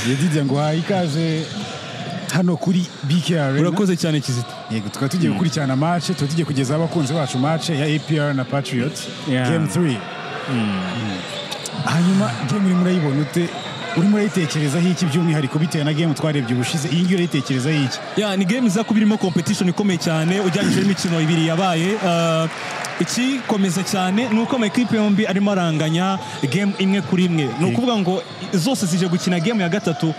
Yedidia, ngo uhaye ikaze hano kuri BK Arena. Urakoze cyane, Kizito. Yego, tukaba tugiye gukurikirana match, tuba tugiye kugezaho abakunzi bacu match ya APR na Patriots, game 3. Hanyuma game urimo urayibona ute? Urimo urayitekerezaho iki by'umwihariko, bitewe na game twarebye ubushize? Iyi ngiyi urayitekerezaho iki? Ya, ni game iza kuba irimo competition ikomeye cyane ugereranyije n'imikino ibiri yabaye. Ikikomeza cyane ni uko amakipe yombi arimo aranganya game imwe kuri imwe. Ni ukuvuga ngo zose zije gukina game ya gatatu,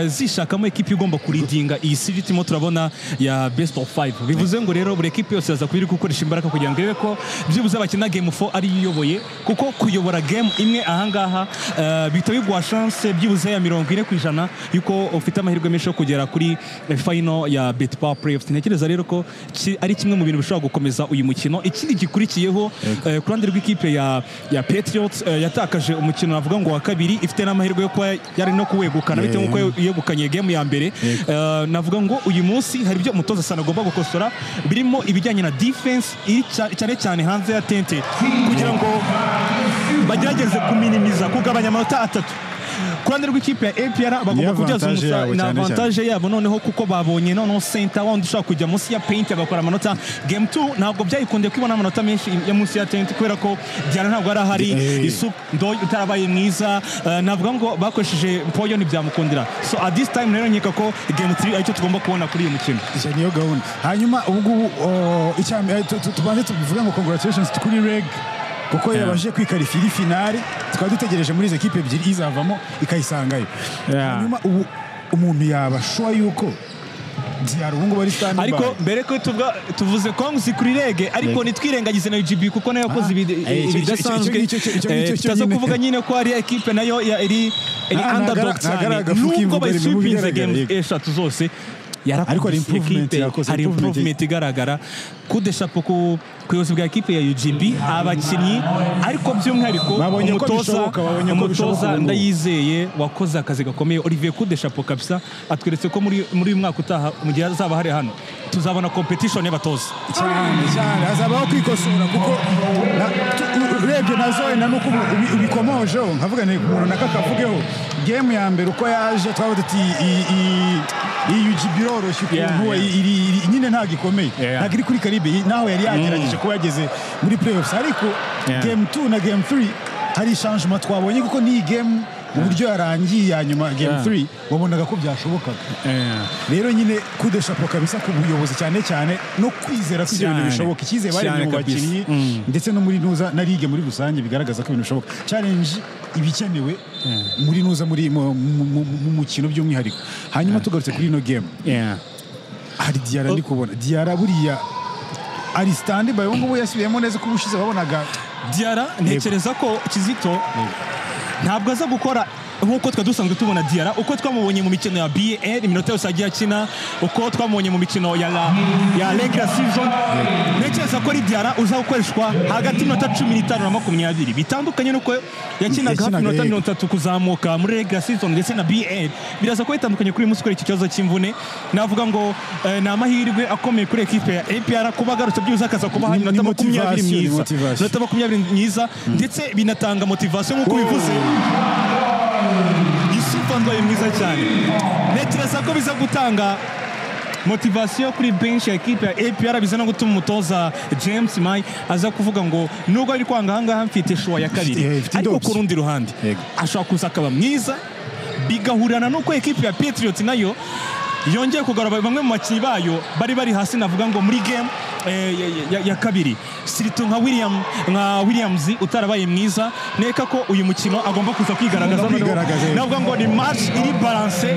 zishakamo ekipe igomba kuleadinga iyi series turimo turabona ya best of five. Bivuze ngo rero buri ekipe yose yaza kuba iri gukoresha imbaraga kugira ngo irebe ko byibuze bakina game 4 ariyo iyoboye, kuko kuyobora game imwe ahangaha bihita biguha chance byibuze ya 40% yuko ufite amahirwe menshi yo kugera kuri final ya betPawa Playoffs. Ntekereza rero ko ari kimwe mu bintu bishobora gukomeza uyu mukino. Ikindi gikurikiyeho, ku ruhande rw'ikipe ya Patriots, yatakaje umukino navuga ngo wa kabiri, ifite n'amahirwe yo kuba yari no kuwegukana bitewe n'uko yegukanye game ya mbere. Navuga ngo uyu munsi hari ibyo umutoza Sana agomba gukosora, birimo ibijyanye na defense iri cyane cyane hanze ya tente, kugira ngo bagerageze kuminimiza, kugabanya amanota 3. Ku ruhande rw'ikipe ya APR bagomba Niyo kubyaza avantage yabo ni cyane cyane. avantage yabo noneho, kuko babonye noneho center wundi ushobora kujya munsi ya paint agakora amanota. Game 2 ntabwo byayikundiye kwibona amanota menshi ya munsi ya paint, kubera ko Diarra ntabwo yari ahari, Isup Ndoy utarabaye mwiza. Navuga ngo bakoresheje Mpoyo ntibyamukundira. So at this time rero nkeka ko game 3 aricyo tugomba kubona kuri uyu mukino. Icyo niyo gahunda. Hanyuma ubu ngubu, oh, tubanze tubivuge ngo congratulations kuri REG, kuko yabashije kwikarifira iri finale. Tukaba dutegereje muri izo ekipe ebyiri izavamo ikayisangayo. Hanyuma ubu umuntu yaba sure yuko Diarra ubu ngubu ari stand Ariko by? mbere ko tuvuga, tuvuze congs kuri REG, ariko nitwirengagize na UGB, kuko nayo yakoze ibidasanzwe. Icyo Tutaza nyine. kuvuga nyine ko ari ekipe nayo iri Ah, underdog ntabwo ari cyane, agafu nubwo k'imvugo rimwe mu bayisweepinze bigaragara, game yego. eshatu zose. Ariko hari Yarakubise improvement ekipe, yakoze, hari improvement. improvement igaragara. Coup de chapeau ku buyobozi bwa ekipe ya UGB, abakinnyi, ariko by'umwihariko Babonye ko umutoza bishoboka, babonye ko bishoboka umutoza ubu ngubu. Ndayizeye wakoze akazi gakomeye, Olivier, coup de chapeau kabisa. Atweretse ko muri uyu mwaka utaha, mu gihe azaba hari hano, tuzabona competition y'abatoza. Cyane cyane, hazabaho kwikosora, kuko urebye na zoe na nuko ubikomojeho, nkavuga nti umuntu nakakavugeho game ya mbere uko yaje, twavuga tuti iyi UGB iroroshye ukuntu, nyine ntabwo ikomeye, ntabwo iri kuri calibre naho yari yagerageje kuba yageze muri playoffs. Ariko game 2 na game 3 hari changement twabonye, kuko n'iyi game uburyo yarangiye ya nyuma, game 3, wabonaga ko byashobokaga. Rero nyine coup de chapeau kabisa ku buyobozi, cyane cyane no kwizera ko ibyo bintu bishoboka, icyizere baremye mu bakinnyi ndetse no muri nuza na ligue muri rusange, bigaragaza ko ibintu bishoboka. Challenge iba ikenewe muri nuza muri mu mukino by'umwihariko. Hanyuma tugarutse kuri ino game, hari Diarra, ndi kubona Diarra buriya ari stand by ubu ngubu, yasubiyemo neza, ko ubushize wabonaga Diarra, ntekereza ko, Kizito, ntabwo aza gukora nk'uko twe dusanzwe tubona Diarra, uko twamubonye mu mikino ya BAL, iminota yose agiye akina, uko twamubonye mu mikino ya regular season. Ntekereza ko ari Diarra uza gukoreshwa hagati y'iminota 15 na 20, bitandukanye n'uko yakinaga hafi Yakinaga, iminota 30 kuzamuka muri regular season ndetse na BAL. Biraza kuba bitandukanye kuri uyu munsi kubera iki kibazo cy'imvune. Navuga ngo ni amahirwe akomeye kuri ekipe ya APR kuba agarutse, byibuze akaza kubaha Ni iminota 20 motivation, ni myiza, motivation. iminota 20 myiza, ndetse binatanga motivation nk'uko bivuze. Yusufa Ndoye mwiza cyane. Ntekereza ko biza gutanga motivation kuri bench ya ekipe ya APR, biza no gutuma umutoza James Mai aza kuvuga ngo nubwo ari kwanga ahangaha, mfite choix ya kabiri. Mfite Ariko indi ku rundi ruhande, ashobora kuza akaba mwiza, bigahurirana n'uko ekipe ya Patriots nayo yongeye kugarura bamwe mu bakinnyi bayo bari hasi, navuga ngo muri game ya kabiri, surtout nka Williams utarabaye mwiza. Neka ko uyu mukino agomba kuza kwigaragaza. Agomba Noneho kwigaragaza, yego. navuga ngo ni match iri balance.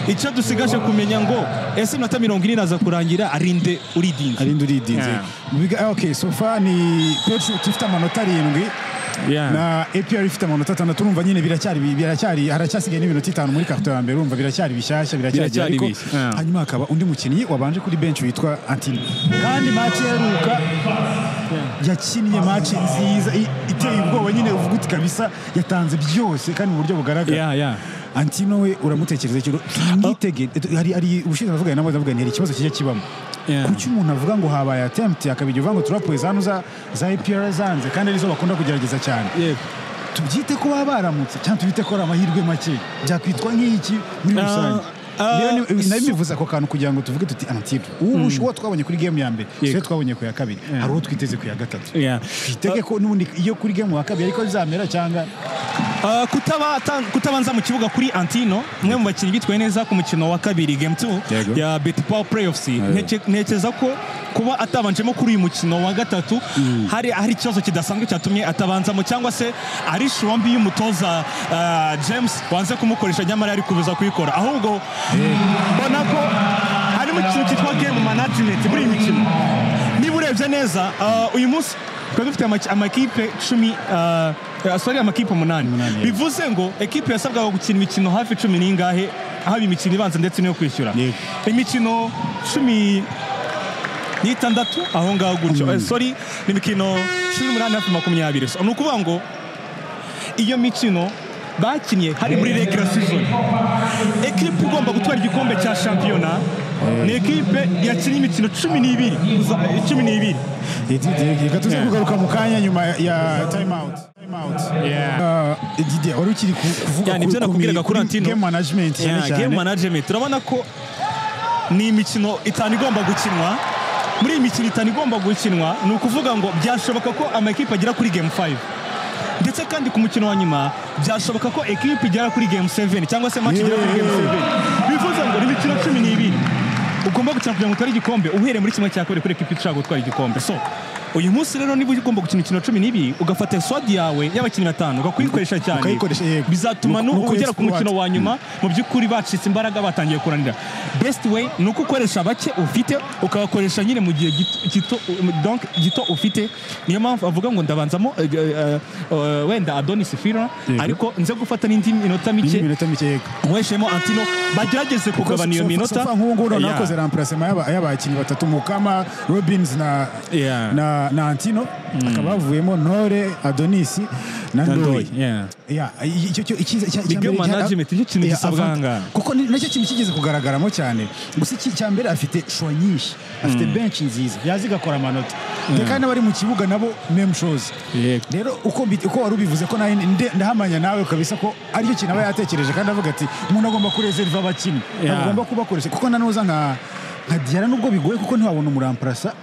Icyo dusigaje kumenya ngo ese iminota 40 iraza kurangira arinde uleadinze? Arinde uleadinze. Okay, so far ni Patriot ifite amanota 7 na APR ifite amanota 6. Urumva nyine biracyari, haracyasigaye n'iminota 5 muri quarter ya mbere. Urumva biracyari bishyashya, biracyari Biracyari ariko bishya. Hanyuma hakaba undi mukinnyi wabanje kuri bench witwa Antini, kandi match iheruka yakinnye match nziza iteye ubwoba nyine, uvuga uti kabisa yatanze byose kandi mu buryo bugaragara. Antino we uramutekereza iki? Mwitege. Hari ubushize navuga nawe, ndavuga nti hari ikibazo kijya kibamo. Kuki umuntu avuga ngo habaye attempt, akabijya uvuga ngo turapoye za za APR zanze, kandi arizo bakunda kugerageza cyane? Tubyite ko baba baramutse cyangwa tubite ko ari amahirwe make, byakwitwa nk'iki muri rusange? Rero nabivuze ako kantu kugira ngo tuvuge tuti Antino ubu uwo twabonye kuri game ya mbere siyo twabonye ku ya kabiri, hari uwo twiteze ku ya gatatu. Twitege ko n'ubundi iyo kuri game wa kabiri ariko bizamera cyangwa? Kutabanza mu kibuga kuri Antino, umwe mu bakinnyi bitwaye neza ku mukino wa kabiri, game 2 ya betPawa Playoffs, ntekereza ko kuba atabanjemo kuri uyu mukino wa gatatu hari ikibazo kidasanzwe cyatumye atabanzamo, cyangwa se ari choix mbi y'umutoza James wanze kumukoresha, nyamara yari kubuza kuyikora. Ahubwo mbona ko harimo ikintu cyitwa game management muri iyi mikino. Niba urebye neza, uyu munsi twari dufite amakipe 10, sorry, amakipe 8. 8, yego. Bivuze ngo ekipe yasabwaga gukina imikino hafi 10 n'ingahe, haba imikino ibanza ndetse n'iyo kwishyura, imikino 16 aho ngaho gutyo. Sorry, ni imikino 18, hafi 20. So, ni ukuvuga ngo iyo mikino bakinnye hari muri regular season, ekipe igomba gutwara igikombe cya shampiyona ni ekipe yakinnye imikino 12, 12. Reka tuze kugaruka mu kanya nyuma ya time out. Time out. Didier, wari ukiri kuvuga Yeah, nibyo nakubwiraga kuri Antino. game management cyane Yeah, cyane. game management, urabona ko ni imikino 5 igomba gukinwa. Muri iyi mikino 5 igomba gukinwa, ni ukuvuga ngo byashoboka ko amakipe agera kuri game 5, ndetse kandi ku mukino wa nyuma byashoboka ko ekipe igera kuri game 7, cyangwa se match igera kuri game 7. Bivuze ngo ni imikino 12 ugomba gukina kugira ngo utware igikombe, uhereye muri 1/2 kuri ekipe ishaka gutwara igikombe. So uyu munsi rero, niba ugomba gukina imikino 12, ugafata squad yawe y'abakinnyi batanu ukayikoresha cyane, Ukayikoresha, yego. bizatuma Nuko ugera ku mukino exploit. wa nyuma mu by'ukuri bacitse imbaraga, batangiye kuranira. Best way ni uko ukoresha bake ufite, ukabakoresha nyine mu gihe gito, donc gito ufite. Niyo mpamvu avuga ngo ndabanzamo wenda Adonis Fira, ariko nze gufata n'indi minota mike, Indi minota mike, yego. nyweshemo Antino, bagerageze kugabana iyo minota. So far nk'ubu ngubu noneho akoze remplacement y'abakinnyi batatu, Mukama, Robins na na Antino, akaba havuyemo Ntore, Adonis na Ndoye. Yeah, icyo Ni icya game mbere management, nicyo kintu Yeah, gisabwa avant- aha ngaha. Kuko nacyo kintu kigeze kugaragaramo cyane. Gusa iki cya mbere, afite choix nyinshi, afite bench nziza yazi igakora amanota. Ndetse kandi n'abari mu kibuga nabo même chose. Rero uko wari ubivuze ko nawe ndahamanya nawe kabisa ko aricyo kintu aba yatekereje, kandi avuga ati umuntu agomba kureserva abakinnyi, agomba kubakoresha, kuko nanuza nka Diarra, nubwo bigoye kuko ntiwabona umuremplaça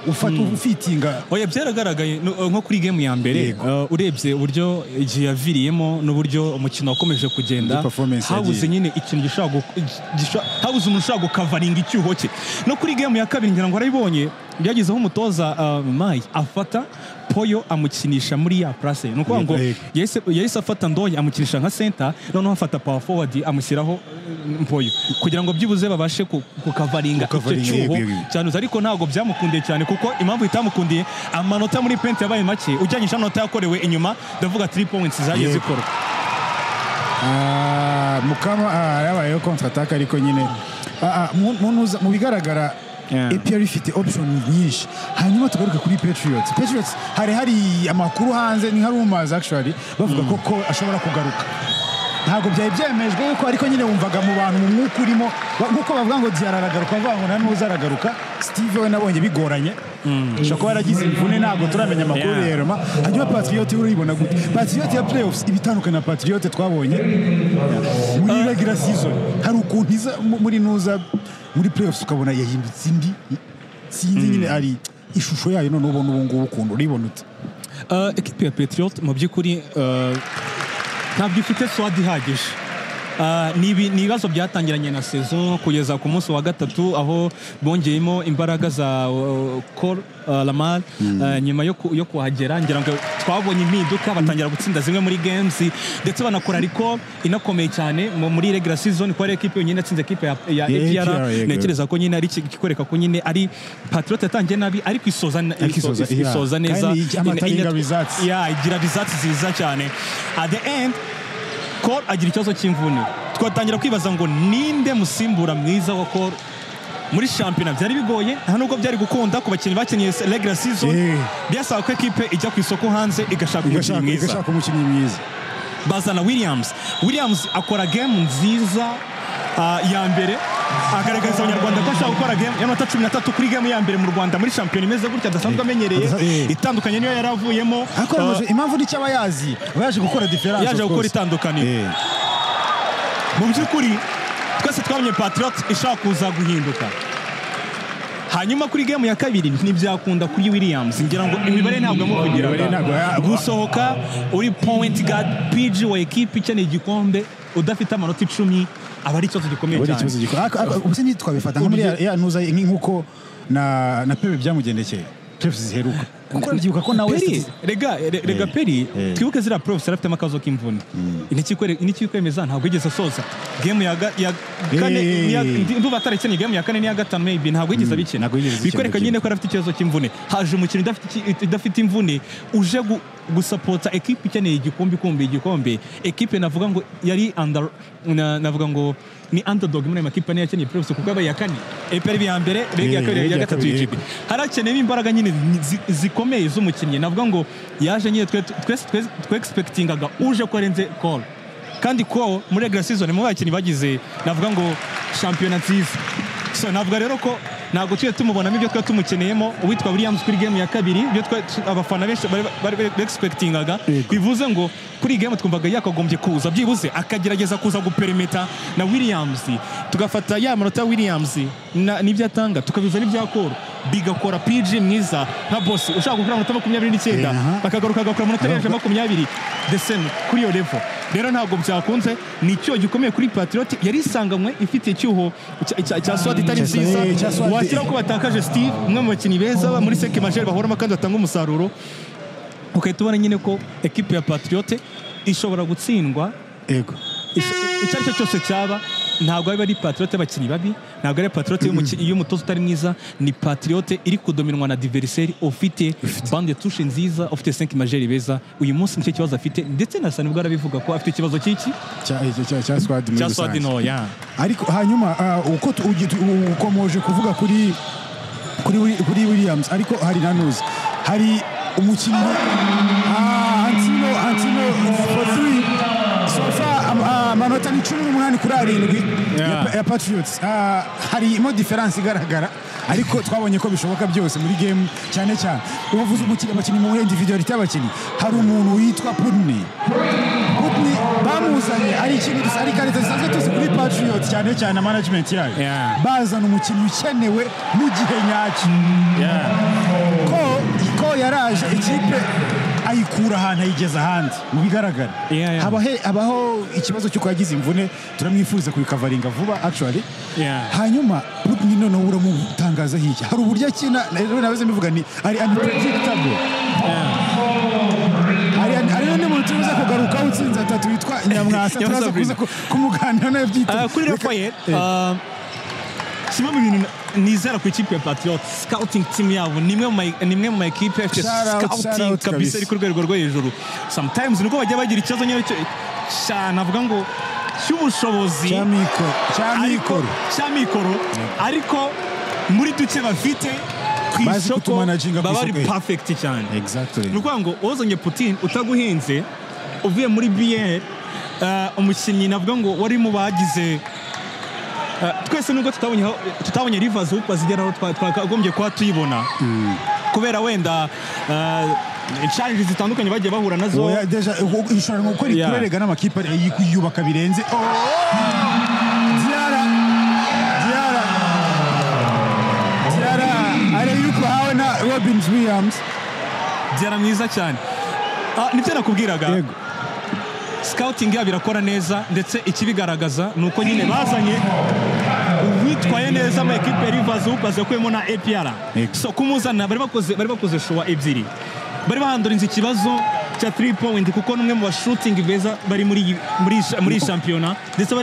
ufata ufitinga. Oya, byaragaragaye nko kuri game ya mbere, urebye uburyo igihe yaviriyemo n'uburyo umukino wakomeje kugenda, Uburyo performance habuze yagiye. nyine ikintu gishobora habuze umuntu ushobora gukavaringa icyuho cye. No kuri game ya kabiri ngira ngo warabibonye, byagezeho umutoza Mai afata Poyo amukinisha muri ya place. Ni ukuvuga ngo yahise afata Ndoye amukinisha nka center, noneho afata power forward amushyiraho Mpoyo kugira ngo byibuze babashe kukavaringa icyo Kukavaringa, cyuho yego. cyane. Ariko ntabwo byamukundiye cyane, kuko impamvu itamukundiye, amanota muri paint yabaye make ujyanyije amanota yakorewe inyuma, ndavuga 3 points zagiye zikorwa. Ah, Mukama yabayeho contre attaque, ariko nyine mu bigaragara APR ifite option nyinshi. Hanyuma tugaruke kuri Patriots. Patriots hari amakuru hanze, ni nka rumors actually, bavuga ko ashobora kugaruka. Ntabwo byari byemejwe yuko, ariko nyine wumvaga mu bantu, mu mwuka urimo, nk'uko bavuga ngo Diarra aragaruka, bavuga ngo na Nuza aragaruka. Steve we nabonye bigoranye, ashobora kuba yaragize imvune, ntabwo turamenya amakuru. Rero hanyuma Patriot urayibona gute? Patriot ya playoffs iba itandukanye na Patriot twabonye muri regular season. Hari ukuntu iza muri nuza muri playoffs ukabona yahindutse indi, sinzi nyine ari ishusho yayo. None ubona ubu ngubu ukuntu uribona ute? Ekipi ya Patriot mu by'ukuri ntabwo ifite squad ihagije. Ni ibibazo byatangiranye na saison kugeza ku munsi wa gatatu, aho bongeyemo imbaraga za Col Lamar. Nyuma yo kuhagera ngira ngo twabonye impinduka, batangira gutsinda zimwe muri games, ndetse banakora ariko inakomeye cyane muri regular season, kuko ari ekipe yonyine yatsinze ekipe ya Ya APR. APR, yego. Ntekereza ko nyine ari ikikwereka ko nyine ari Patriot yatangiye nabi ariko isoza Ariko isoza, yeah. isoza neza. Kandi amataringa results. Yeah, igira results nziza cyane. At the end Cole agira ikibazo cy'imvune, twatangira kwibaza ngo ninde musimbura mwiza wa Cole muri shampiyona. Byari bigoye, nta nubwo byari gukunda ku bakinnyi bakinnye regular season. Byasaba ko ekipe ijya ku isoko hanze igashaka umukinnyi mwiza. Igashaka umukinnyi mwiza. Bazana Williams. Williams akora game nziza ya mbere. Agaragariza Abanyarwanda ko ashaka gukora game y'amanota 13 kuri game ya mbere mu Rwanda muri shampiyona imeze gutya adasanzwe amenyereye, itandukanye niyo yari avuyemo. Ariko impamvu nicyo aba yazi, aba yaje gukora difference, yaje of gukora course. itandukaniro. Mu by'ukuri twese twabonye Patriot ishaka kuza guhinduka. Hanyuma kuri game ya kabiri ntibyakunda kuri Williams, ngira ngo imibare ntabwo Imibare yamuvugiraga. ntabwo Gusohoka uri point guard, PG wa ekipe ikeneye igikombe, udafite amanota 10, aba ari ikibazo gikomeye Ubu ni cyane. ikibazo gikomeye. Ariko ubu se ntitwabifata nko muri ya nuza, nk'uko na Pebe byamugendekeye playoffs ziheruka, kuko urabyibuka ko nawe Peri, rega Peri, twibuke ziriya playoffs yari afitemo akabazo k'imvune. Ntikikwemeza, ntabwo yigeze asoza game ya kane. Ndumva atarakinnye game ya kane n'iya gatanu, maybe ntabwo yigeze abikina. Ntabwo yigeze azikina, Bikwereka nyine ko yari afite ikibazo cy'imvune. Haje umukinnyi udafite imvune, uje gusapota ekipe ikeneye igikombe, ikumbuye igikombe, ekipe navuga ngo yari under, navuga ngo ni underdog muri ayo makipe ane yakeneye playoffs, kuko yabaye iya kane. APR iya mbere, REG iya kabiri, REG iya iya gatatu kabiri, UGB. Harakeneyemo imbaraga nyine zikomeye z'umukinnyi. Navuga ngo yaje nyine twese twe expectingaga uje ko arenze Cole, kandi ko muri regular season mu bakinnyi bagize, navuga ngo, shampiyona nziza. So navuga rero ko ntabwo tujye tumubonamo ibyo twari tumukeneyemo, uwitwa Williams, kuri game ya kabiri, ibyo abafana benshi bari expectingaga. Bivuze ngo kuri iyi game twumvaga yakagombye kuza byibuze akagerageza kuza guperimeta na Williams, tugafata ya manota ya Williams n'ibyo atanga, tukabiza n'ibya Cole, bigakora PG mwiza nka Boss ushaka gukora amanota 29, akagaruka agakora amanota yaje 20, the same kuri iyo level. Rero ntabwo byakunze, ni icyuho gikomeye kuri Patriot yari isanganywe ifite icyuho cya squad itari nziza. Cya squad. Washyira ko batakaje Steve, umwe mu bakinnyi beza muri cinq majeur bahoramo kandi batanga umusaruro, ugahita ubona nyine ko ekipe ya Patriot ishobora gutsindwa icyo ari cyo cyose cyaba. Ntabwo ari Patriot y'abakinnyi babi, ntabwo ari Patriot y'umutoza utari mwiza, ni Patriot iri kudominwa na adversaire ufite banc de touche nziza, ufite 5 majeur beza. Uyu munsi nicyo kibazo afite, ndetse na Sani ubwo arabivuga ko afite ikibazo cy'iki? Cya squad muri Cya squad rusange. Ntoya. Ariko hanyuma uko ukomoje kuvuga kuri Williams, ariko hari na Nuzi, hari umukinnyi Antino for three. So far amanota ni 18 kuri 7 ya Patriots. Harimo difference igaragara, ariko twabonye ko bishoboka byose muri game, cyane cyane ubavuze umukinnyi, abakinnyi mu individuality y'abakinnyi. Hari umuntu witwa Putney. Putney bamuzanye ari ikintu ari qualité zisanzwe tuzi kuri Patriots, cyane cyane management yayo, bazana umukinnyi ukenewe mu gihe nyacyo. Ko yaraje, ikipe ayikura ahantu ayigeza ahandi mu bigaragara. Habaho ikibazo cy'uko yagize imvune, turamwifuriza kubikavaringa vuba actually. Hanyuma Putney noneho uramutangaza hirya, hari uburyo akina rero nawe mbivuga ni ari unpredictable. Hari n'undi muntu tuza kugaruka utsinze atatu witwa Nyamwasa, turaza kuza kumuganira nawe byita. Kuri Rafael, kimwe mu bintu nizera ku ikipe ya Patriot, scouting team yabo ni imwe mu ma ekipe afite Shout out, shout scouting out kabisa kabisa. iri ku rwego rwo hejuru. Sometimes nubwo bajya bagira ikibazo nyine cyane, avuga ngo cy'ubushobozi cy'amikoro ariko cy'amikoro cy'amikoro, ariko muri duke bafite ku Bazi isoko kutumanaginga ku baba ari isoko, eh. perfect cyane. Ni ukuvuga ngo wazanye Putin utaguhinze, uvuye muri BL, umukinnyi navuga ngo wari mu bagize, twese nubwo tutabonye Rivers Hoopers igera aho twakagombye kuba tuyibona, kubera wenda challenges zitandukanye bagiye bahura nazo. Oya, déjà ishobora gukora ikurerega n'amakipe yiyubaka birenze. Oh! Diarra, Diarra, Diarra ari yuko hawe na Robins Williams. Diarra mwiza cyane. Nibyo nakubwiraga. Scouting yabo irakora neza, ndetse ikibigaragaza ni uko nyine bazanye uwitwaye neza mu ekipe ya Rivers Hoopers yakuyemo na APR. So kumuzana bari bakoze choix ebyiri, bari bahandurinze ikibazo cya 3 point, kuko n'umwe mu ba shooting beza bari muri iyi shampiyona, ndetse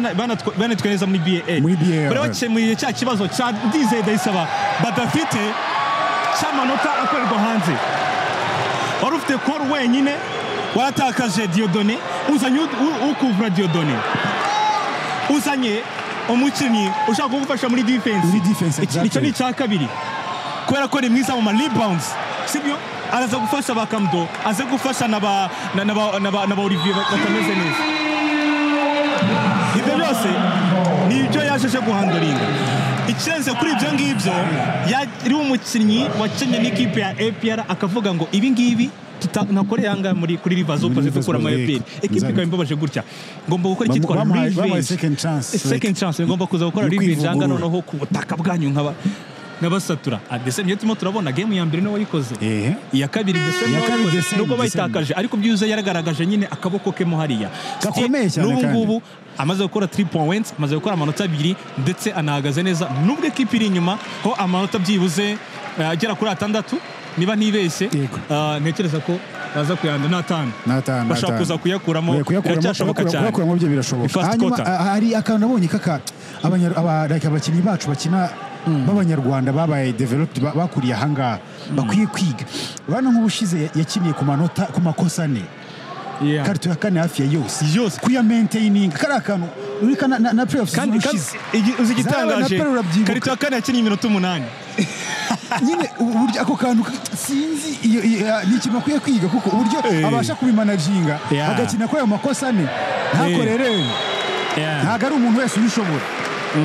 banatwaye neza muri BAL. Muri BAL, Bari bakemuye cya kibazo cya Ndizeye Ndayisaba badafite cy'amanota akorerwa hanze. Wari ufite Cole wenyine, waratakaje Dieudonné, uzanye ukuvura Dieudonné, uzanye umukinnyi ushaka kugufasha muri defense. Muri defense, Icyo exactly. ni icya kabiri, kubera ko ni mwiza mu ma rebounds, sibyo? Araza gufasha ba Kamdo, aza gufasha na ba Olivier batameze neza. Ibyo byose ni ibyo yaje aje guhandlinga. Ikirenze kuri ibyo ngibyo, yari umukinnyi wakinnye n'ikipe ya APR, akavuga ngo ibi ngibi ntakoreye ahangaha muri kuri Rivers Muri Hoopers Rivers dukura muri Hoopers, APR, ekipe ikaba imbabaje gutya, ngomba gukora icyitwa Bamuhaye revenge. second chance. Second chance, ngomba kuza gukora Yo revenge ahangaha kwivugurura. noneho ku butaka bwanyu nkaba nabasatura. Ndetse niyo turimo turabona game ya mbere niwe wayikoze, iya kabiri the same, Iya niwe kabiri wayikoze. the same, Nubwo the same. bayitakaje, ariko byuze yaragaragaje nyine akaboko ke mo hariya Gakomeye cyane N'ubu kandi. ngubu amaze gukora 3 points, amaze gukora amanota 2, ndetse anahagaze neza nubwo ekipe iri inyuma ho amanota byibuze agera kuri 6 niba ntibeshye. Yego. Ntekereza ko baza kuyanda n'atanu. N'atanu, Bashobora n'atanu. kuza kuyakuramo. Oya, Biracyashoboka cyane. Kuyakuramo byo birashoboka. First Hanyuma quarter. hari akantu nabonye kaka like abakinnyi bacu bakina b'abanyarwanda babaye developed, bakuriye ahangaha, bakwiye kwiga. Urabona nk'ubushize yakiniye ku manota, ku makosa 4, quarter ya kane hafi ya yose Yose. kuya maintaining kariya kantu urika na playoffs Kandi z'ubushize. Uzi Zabaye na igitangaje, Pele, urabyibuka. quarter ya kane yakinnye iminota 8. Nyine uburyo ako kantu sinzi ni ikintu bakwiye kwiga, kuko uburyo abasha kubimanaginga, agakina kuri ayo makosa 4, ntakorere, ntabwo ari umuntu wese ubishobora.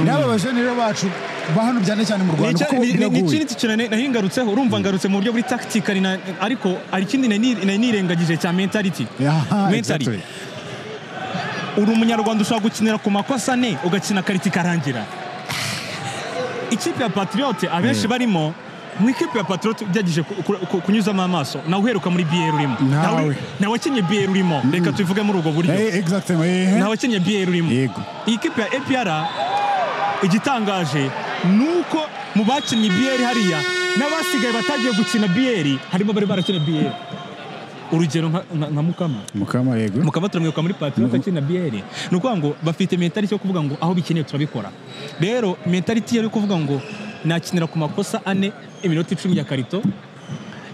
N'aba bajene rero bacu ba hano cyane cyane mu Rwanda, kuko Ni biragoye. ikindi kintu nari ngarutseho. Urumva ngarutse mu buryo buri tactical, ariko hari ikindi nari nirengagije cya mentality. Mentally. Uri umunyarwanda, ushobora gukinira ku makosa 4, ugakina quarter ikarangira. Ikipe ya Patriote, abenshi barimo mu ikipe ya Patriote, ugerageje kunyuzamo amaso, nawe uheruka muri BAL urimo. Nawe. Nawe wakinnye BAL urimo, reka tubivuge muri ubwo buryo. Exactement. Nawe wakinnye BAL urimo. Yego. Iyi kipe ya APR, igitangaje ni uko mu bakinnye BAL hariya n'abasigaye batagiye gukina BAL, harimo bari barakinnye BAL, urugero nka Mukama. Mukama, yego. Mukama turamwibuka muri Patriote akina BAL. Ni ukuvuga ngo bafite mentality yo kuvuga ngo aho bikeneye turabikora. Rero mentality yo kuvuga ngo nakinira ku makosa 4 iminota 10 ya quarter,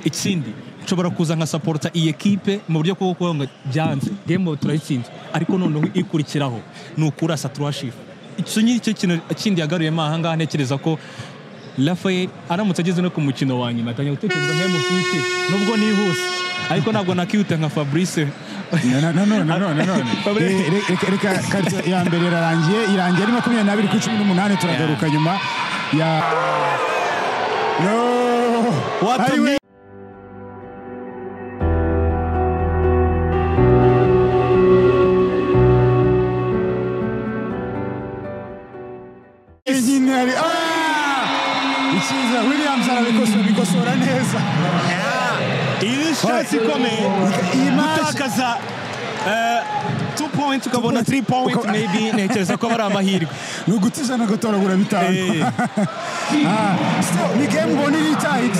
ikindi nshobora kuza nka supporta iyi ekipe mu buryo bwo kuvuga ngo byanze, game turayitsinze, ariko noneho ikurikiraho ni ukurasa turashifa. Icyo ni cyo kintu kindi yagaruyemo aha ngaha. Ntekereza ko Rafael aramutse ageze no ku mukino wa nyuma atangiye gutekereza nka MVP, nubwo nihuse ariko ntabwo nakihuta nka Fabrice. Nanone Fabrice. Reka quarter ya mbere irarangiye, irangiye ari 22-18. Turagaruka nyuma ya no What a Ariwe. Nyine ari icyiza Williams arabikosora, bikosora neza. Iyi ni chance ikomeye Iyi match gutakaza 2 points ukabona 3 points, maybe ntekereza ko ari amahirwe. Ni uguta 100 gutoragura 5. Still ni game ubona iri tight,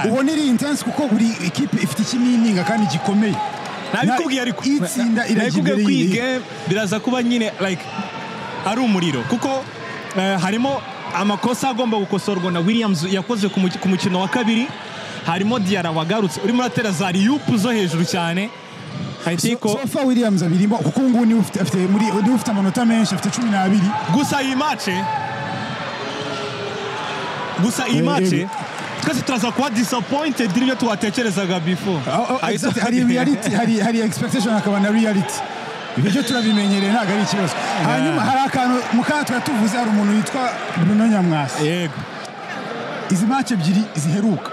ubona iri intense, kuko buri ekipe ifite ikimininga kandi gikomeye. Nabikubwiye ariko. Itsinda irajya Nabikubwiye imbere ko iyi y'indi. game biraza kuba nyine like ari umuriro, kuko harimo amakosa agomba gukosorwa na Williams yakoze ku mukino wa kabiri, harimo Diarra wagarutse urimo uratera za alley-oop zo hejuru cyane. I think ko So far Williams abirimo, kuko ubu ngubu niwe ufite, afite muri niwe ufite amanota menshi, afite 12. Gusa iyi match twese turaza kuba disappointed n'ibyo twatekerezaga before. Oh, exactly. Hari reality, hari expectation, hakaba na reality. Ibyo byo turabimenyereye, ntabwo ari ikibazo. Hanyuma hari akantu mu kanya twari tuvuze, hari umuntu witwa Bruno Nyamwasa. Izi match ebyiri ziheruka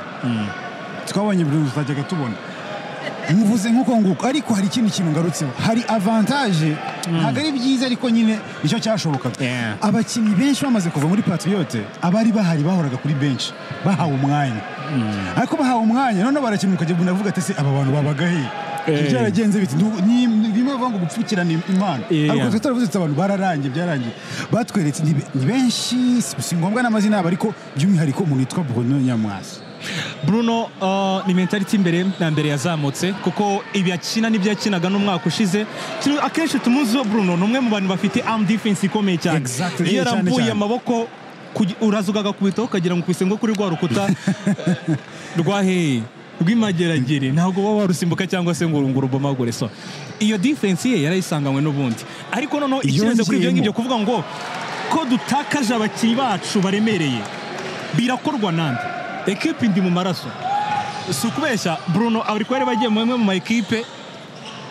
twabonye Bruno tutajyaga tubona, muvuze nk'uko nguko, ariko hari ikindi kintu ngarutseho. Hari avantage, ntabwo ari byiza ariko nyine nicyo cyashobokaga. Abakinnyi benshi bamaze kuva muri Patriote, abari bahari bahoraga kuri bench bahawe umwanya, ariko bahawe umwanya noneho barakina, ukajya unavuga ati: "Se aba bantu babaga he? Byaragenze biti?" Ni bimwe bavuga ngo gupfukirana impano, ariko twe turavuze tuti abantu bararangiye, byarangiye. Batweretse ni benshi, si ngombwa n'amazina yabo, ariko by'umwihariko umuntu witwa Bruno Nyamwasa. Bruno ni mentality imbere na mbere yazamutse, kuko ibi akina n'ibyo yakinaga n'umwaka ushize. Akenshi tumuziho Bruno ni umwe mu bantu bafite arm defense ikomeye cyane. Iyo Cyane arambuye cyane. amaboko, uraza ugagakubitaho ukagira ngo ukubise ngo kuri rwa rukuta rwa hehe rw'imageragere, ntabwo uba warusimbuka cyangwa se ngo urubomagure. So iyo defense ye yarayisanganywe n'ubundi, ariko noneho ikirenze kuri ibyo Yongeyemo. ngibyo, kuvuga ngo ko dutakaje abakinnyi bacu baremereye, birakorwa nande? Ekipe indi mu maraso, si ukubeshya. Bruno ari kuba bagiye mu imwe mu ma ekipe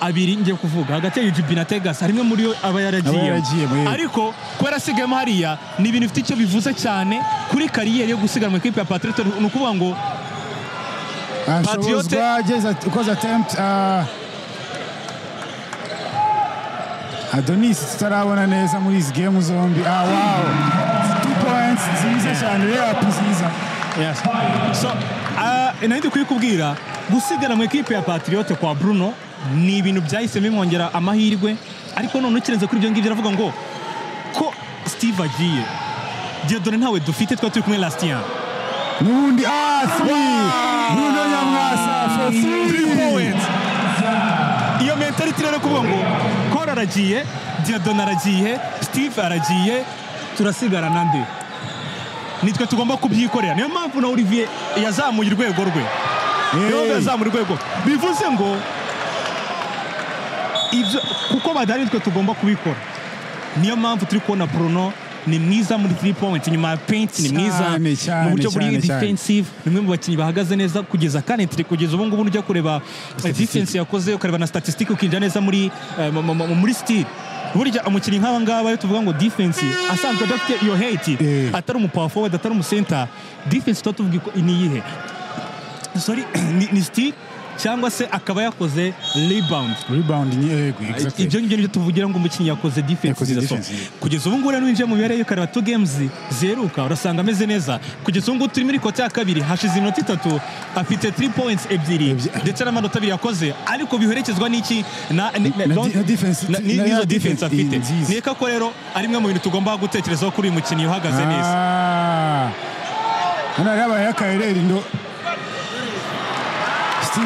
abiri ngiye kuvuga hagati ya UGB na Tegas, harimo muri yo aba yaragiye, ariko kubera asigayemo hariya ni ibintu bifite icyo bivuze cyane kuri kariyeri yo gusigara mu ikipe ya Patriot. Ni ukuvuga ngo Patriot ukoze attempt Adonis tutarabona neza muri izi game zombi. Wow, 2 points nziza cyane, layup nziza. Yes. So nari kukubwira gusigara mu ikipe ya Patriot kwa Bruno ni ibintu byahise bimwongera amahirwe, ariko none ukirenze kuri ibyo ngibyo aravuga ngo ko Steve agiye, Dieudonné ntawe dufite, twari turi kumwe last year. N'ubundi Bruno Nyamwasa for 3 points. Iyo mentality rero kuvuga ngo Kora aragiye, Dieudonné aragiye, Steve aragiye, turasigara nande, nitwe tugomba kubyikorera. Niyo mpamvu na Olivier yazamuye urwego rwe. Niyo yazamuye urwego, bivuze ngo ibyo kuko badari nitwe tugomba kubikora. Niyo mpamvu turi kubona Bruno ni mwiza muri 3 points, nyuma ya paint ni mwiza mu buryo buri defensive, ni umwe mu bakinnyi bahagaze neza kugeza currently, kugeza ubu ngubu ujya kureba defense yakoze, ukareba na statistique, ukinjira neza muri muri style. Burya umukinnyi nk'aba ngaba iyo tuvuga ngo defense asanzwe adafite iyo hate, atari umu power forward, atari umu center, defense tuba tuvuga ni iyihe? Sorry, ni style cyangwa se akaba yakoze rebound. Yego, exactly. Ibyo ngibyo nibyo tuvugira ngo umukinnyi yakoze defense nziza. Kugeza ubu ngubu rero winjiye mu mibare y'ukareba 2 games zeruka urasanga ameze neza. Kugeza ubu ngubu turi muri kota ya kabiri, hashize iminota 3, afite 3 points ebyiri ndetse n'amanota 2 yakoze, ariko biherekezwa n'iki na defense, n'izo defense afite. Neka ko rero ari imwe mu bintu tugomba gutekerezaho kuri uyu mukinnyi uhagaze neza. Hano hari abaye akarere ndo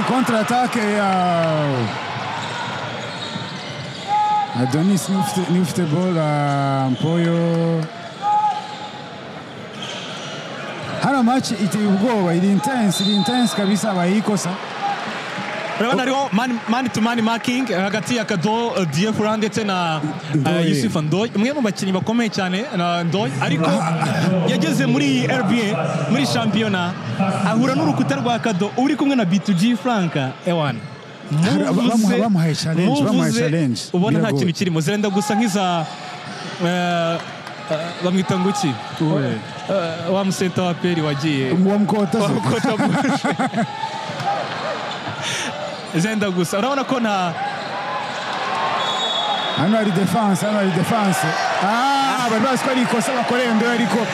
contre-attaque ya Adonis ni ufite ball Mpoyo. Hano match iteye ubwoba, iri intense kabisa, abayikosa. Urabona hariho man to man marking hagati ya Kado Diafra ndetse na Yusuf Ndoy, umwe mu bakinnyi bakomeye cyane na Ndoy, ariko yageze muri RBA muri shampiyona ahura n'urukuta rwa Kado uri kumwe na B2G Frank Ewan. Bamuhaye challenge, ubona nta kintu kirimo, zirenda gusa nk'iza bamwita nguki wa musenta wa Peri wagiye wa Mkota zenda gusa. Urabona ko nta hano hari defense. Bari bazi ko ari ikosa bakoreye Ndoye, ariko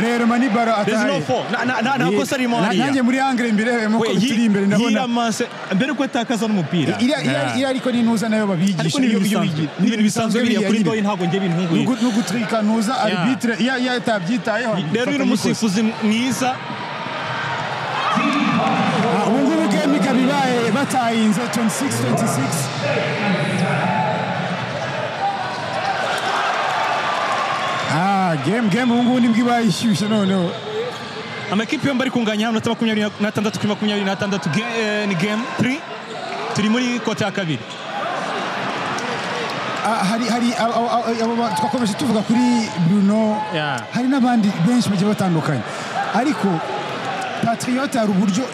rero mani baro ataye. Nta kosa ririmo hariya. Nanjye muri angle imbere muko turi imbere ndabona hiramase mbere ko atakaza n'umupira. Iriya ariko ni ntuza nayo babigisha, iyo bigira ni ibintu bisanzwe biriya kuri Ndoye, ntabwo ngiye bintunguye no gutrika ntuza arbitre iya itabyitayeho. Rero uyu musifuzi mwiza. Ubu ngubu game ikaba ibaye batayinze 26-26. Game ubu ngubu nibwo ibaye ishyushye noneho. Amakipe yombi ari kunganya amanota 26 kuri 26, ni game 3, turi muri kota ya kabiri. Hari twakomeje tuvuga kuri Bruno, hari n'abandi benshi bagiye batandukanye, ariko Patriot hari uburyo,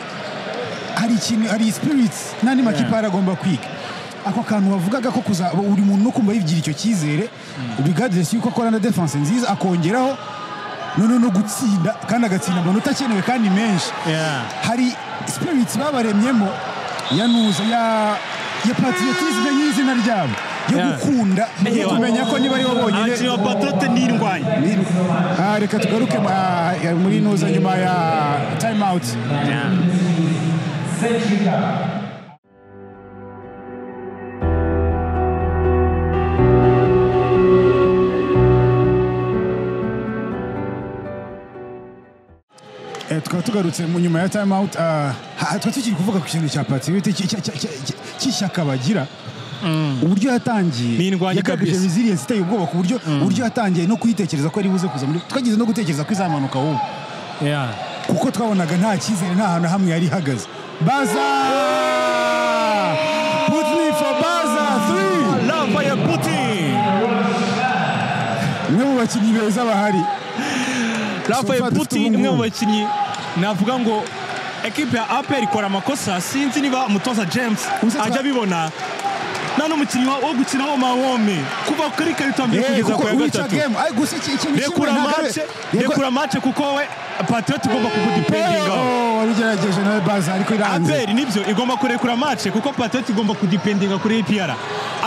hari ikintu, hari spirits n'andi makipe aragomba kwiga. Ako kantu bavugaga ko kuza uri muntu no kumva yigira icyo cyizere, regardless yuko akora na defense nziza, akongeraho none no gutsinda, kandi agatsinda amanota akenewe kandi menshi. Hari spirits babaremyemo ya nuza ya patriotisme y'izina ryabo, yo gukunda no kumenya ko niba ari bo bonyine. Abakinnyi ba Patriot ni indwanyi. Reka tugaruke muri nuza nyuma ya time out. Tukaba tugarutse mu nyuma ya time out. Tukaba tukiri kuvuga ku kintu cya Patriot cy'ishyaka bagira, uburyo yatangiye yagaragaje resilience iteye ubwoba, ku buryo uburyo yatangiye no kuyitekereza ko ari buze kuza muri, twagize no gutekereza ko izamanuka wowe, kuko twabonaga nta cyizere, nta hantu hamwe yari ihagaze. Baza Putni for Baza 3 Lava ya Putin, umwe mu bakinnyi beza bahari. Rafael Putin umwe mu bakinnyi navuga ngo ekipe ya APR ikora amakosa, sinzi niba umutoza James ajya abibona. Nta n'umukinnyi wo gukina wo mahome kuva kuri karita mbere kugeza ku ya gatatu. Rekura match kuko we Patriot igomba kugudipendinga. Warugerageje nawe baza ariko iranze. APR nibyo igomba kurekura match kuko Patriot igomba kudipendinga kuri APR.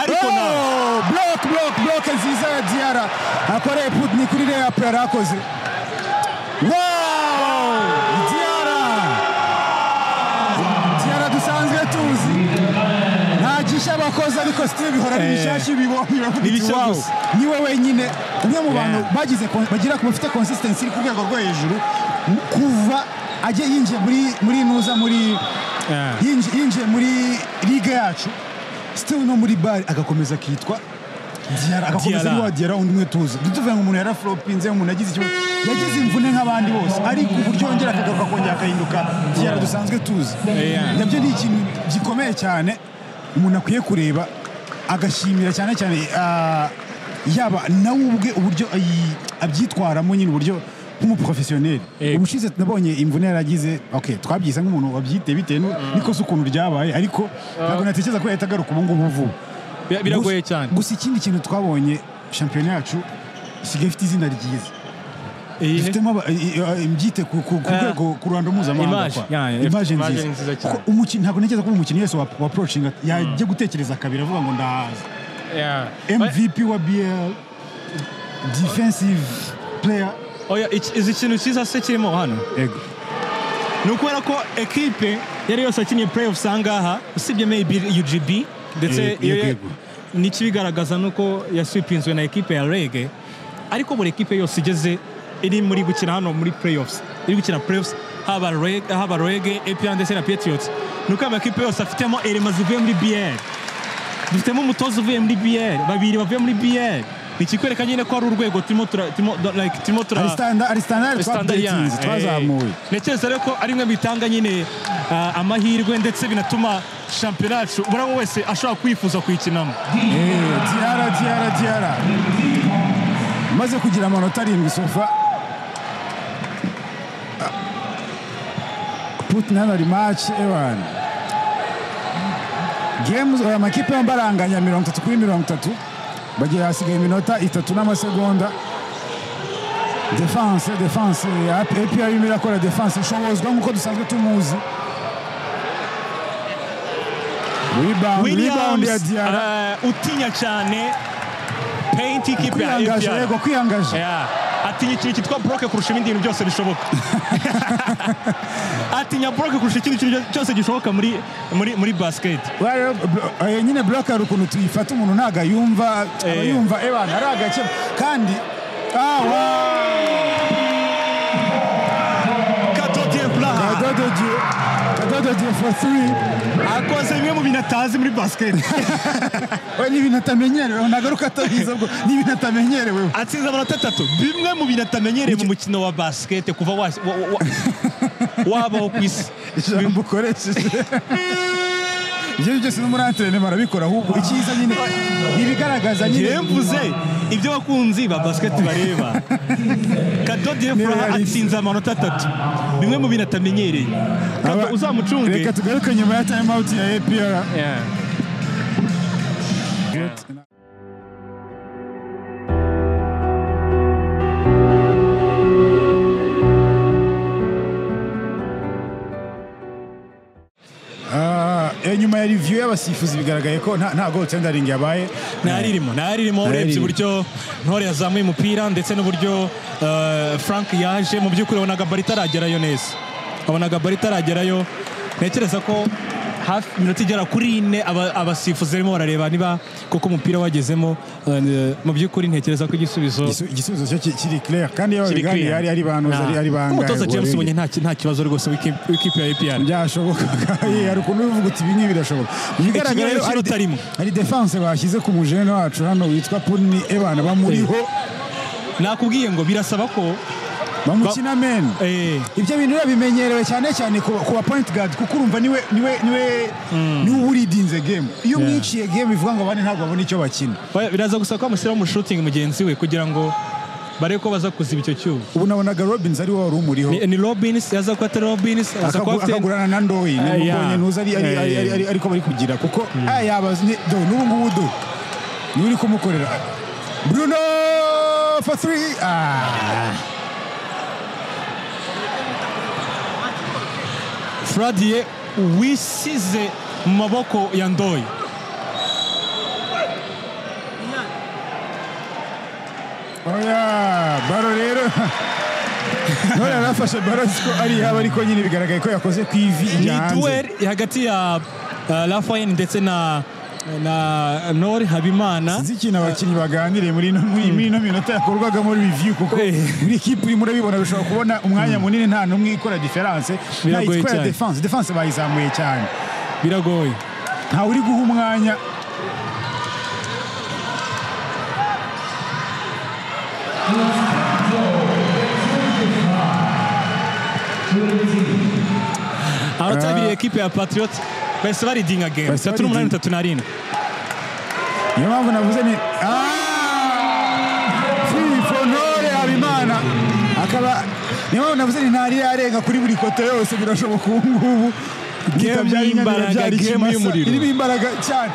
Ariko na block nziza ya Diarra akoreye Putni kuri APR akoze. Wow! Diarra dusanzwe tuzi. Nta gisha abakoze ariko still bihora ari bishashi bibonye. Niwe wenyine umwe mu bantu bagize bagira ku bafite consistency ku rwego rwo hejuru kuva ajye yinjiye muri nuza muri yinjiye muri ligue yacu still no muri bar agakomeza akitwa Diarra, agakomeza ari wa Diarra undi umwe tuzi. Dutuvuye ngo umuntu yaraflopinze, umuntu yagize ikibazo, yagize imvune nk'abandi bose, ariko uburyo yongera akagaruka kongera akahinduka Diarra dusanzwe tuzi. Nabyo ni ikintu gikomeye cyane umuntu akwiye kureba agashimira cyane cyane yaba nawe ubwe uburyo abyitwaramo nyine uburyo nk'umuprofessionnel. Ubushize nabonye imvune yaragize, okay, twabyise nk'umuntu wabyite bitewe niko ukuntu ryabaye, ariko ntabwo natekereza ko yahita agaruka ubu ngubu vuba. Biragoye cyane. Gusa ikindi kintu twabonye shampiyona yacu isigaye ifite izina ryiza. Ifitemo imbyite ku rwego ku ruhando mpuzamahanga. Image nziza cyane. Umukinnyi ntabwo ntekereza ko umukinnyi wese wa approaching yajya gutekereza kabiri avuga ngo ndahaza. MVP wa BL, defensive player. Oya, izi kintu cyiza se kirimo hano. Yego. Ni ukubera ko equipe yari yose akiniye playoffs angaha usibye maybe UGB ndetse n'ikibigaragaza nuko yaswipinzwe na equipe ya Rege, ariko buri equipe yose igeze iri muri gukina hano muri playoffs, iri gukina playoffs haba Rege, APR ndetse na Patriots, nuko amakipe yose afitemo elema zivuye muri BL. Dufitemo umutoza uvuye muri BL, babiri bavuye muri BL. Ikikwereka nyine ko ari urwego turimo ari standard twazamuye. Ntekereza rero ko ari mwe bitanga nyine amahirwe ndetse binatuma shampiyona yacu buri wese ashobora kwifuza kuyikinamo. Diarra maze kugira amanota 7 sofa. Putni hano ari match ewan. Games oya makipe yambaranganya 30 kuri 30. Bagiye hasigaye iminota 3 n'amasegonda. Defense APR irimo irakora defense ishobozwa nk'uko dusanzwe tumuzi. Rebound ya Diarra utinya cyane paint ikipe ya APR. Yego kwiyangaje. Atinya ikintu cyitwa block kurusha ibindi bintu byose bishoboka. Atinya block kurusha ikindi kintu cyose gishoboka muri basket. Nyine block ari ukuntu tuyifata umuntu ntago yumva, aba yumva ebana ari agake kandi Cadeau de Dieu for 3. Akoze bimwe mu bintu atazi muri basket. We ni ibintu atamenyerewe, nagaruka atabizi ubwo ni ibintu atamenyerewe. Atsinze amanota 3. Bimwe mu bintu atamenyereye mu mukino wa basket kuva wabaho ku isi. Ijambo ukoresheje. Ibyo byose no muri entraînement barabikora, ahubwo icyiza nyine ibigaragaza nyine mvuze ibyo bakunzi ba basket bareba. Cadeau de Furaha atsinze amanota 3. Bimwe mu bintu atamenyereye. Kado uzamucunge. Reka tugaruke nyuma ya time out ya APR. Nyuma ya review y'abasifuzi bigaragaye ko nta goal tendering yabaye. Ntaririmo urebye uburyo Ntore yazamuye umupira ndetse n'uburyo Frank yaje, mu by'ukuri wabonaga bari itaragerayo neza. Ntekereza ko hafi iminota igera kuri 4 abasifuzi barimo barareba niba koko umupira wagezemo. Mu by'ukuri ntekereza ko igisubizo cyo kiri clair kandi yababiganiye ari bantu ari bangahe. Umutoza James Mbonye nta kibazo rwose w'ikipe ya APR. Byashoboka hari ukuntu uvuga uti ibi ngibi birashoboka. Bigaragara rero ari defense bashyize ku mujene wacu hano witwa Putni ebana bamuriho. Nakubwiye ngo birasaba ko bamukina men. Ibyo bintu bimenyerewe cyane cyane ku ba point guard kuko urumva niwe uridinze game. Iyo mwiciye game bivuga ngo abandi ntabwo babona icyo bakina. Biraza gusa ko amushyira mu shooting mugenzi we kugira ngo Barebe ko baza kuziba icyo cyuho. Ubu nabonaga Robins ari we wari umuriho. Ni Robins, yaza kuba atari Robins, aza kuba afite akagurana na Ndoyi. Mbonye ntuzi ari ariko bari kugira kuko yaba do n'ubu ngubu do niwe uri kumukorera. Bruno for 3. Fradie wisize mu maboko ya Ndoyi. Oya, baro rero none arafashe baro siko ari yaba, ariko nyine bigaragaye ko yakoze ku ivi ijya Ni hanze. Duel hagati ya Rafael ndetse na Nori Habimana. Sinzi ikintu abakinnyi baganiriye muri ino minota yakorwagamo review, kuko muri ikipe urimo urabibona bishobora kubona umwanya munini nta n'umwe ikora différence, nta Biragoye ikora cyane. Defense bayizamuye cyane. Biragoye. Ntawe uri guha umwanya. Amanota abiri ekipe ya Patriot bahise baridinga game. Bahise 38 baridinga. 37. Niyo mpamvu navuze ni free for Ntore Habimana, akaba niyo mpamvu navuze ni ntari yarenga kuri buri kote yose, birashoboka ubu ngubu. Game y'imbaraga, Byari game ikimasa, y'umuriro. Irimo imbaraga cyane.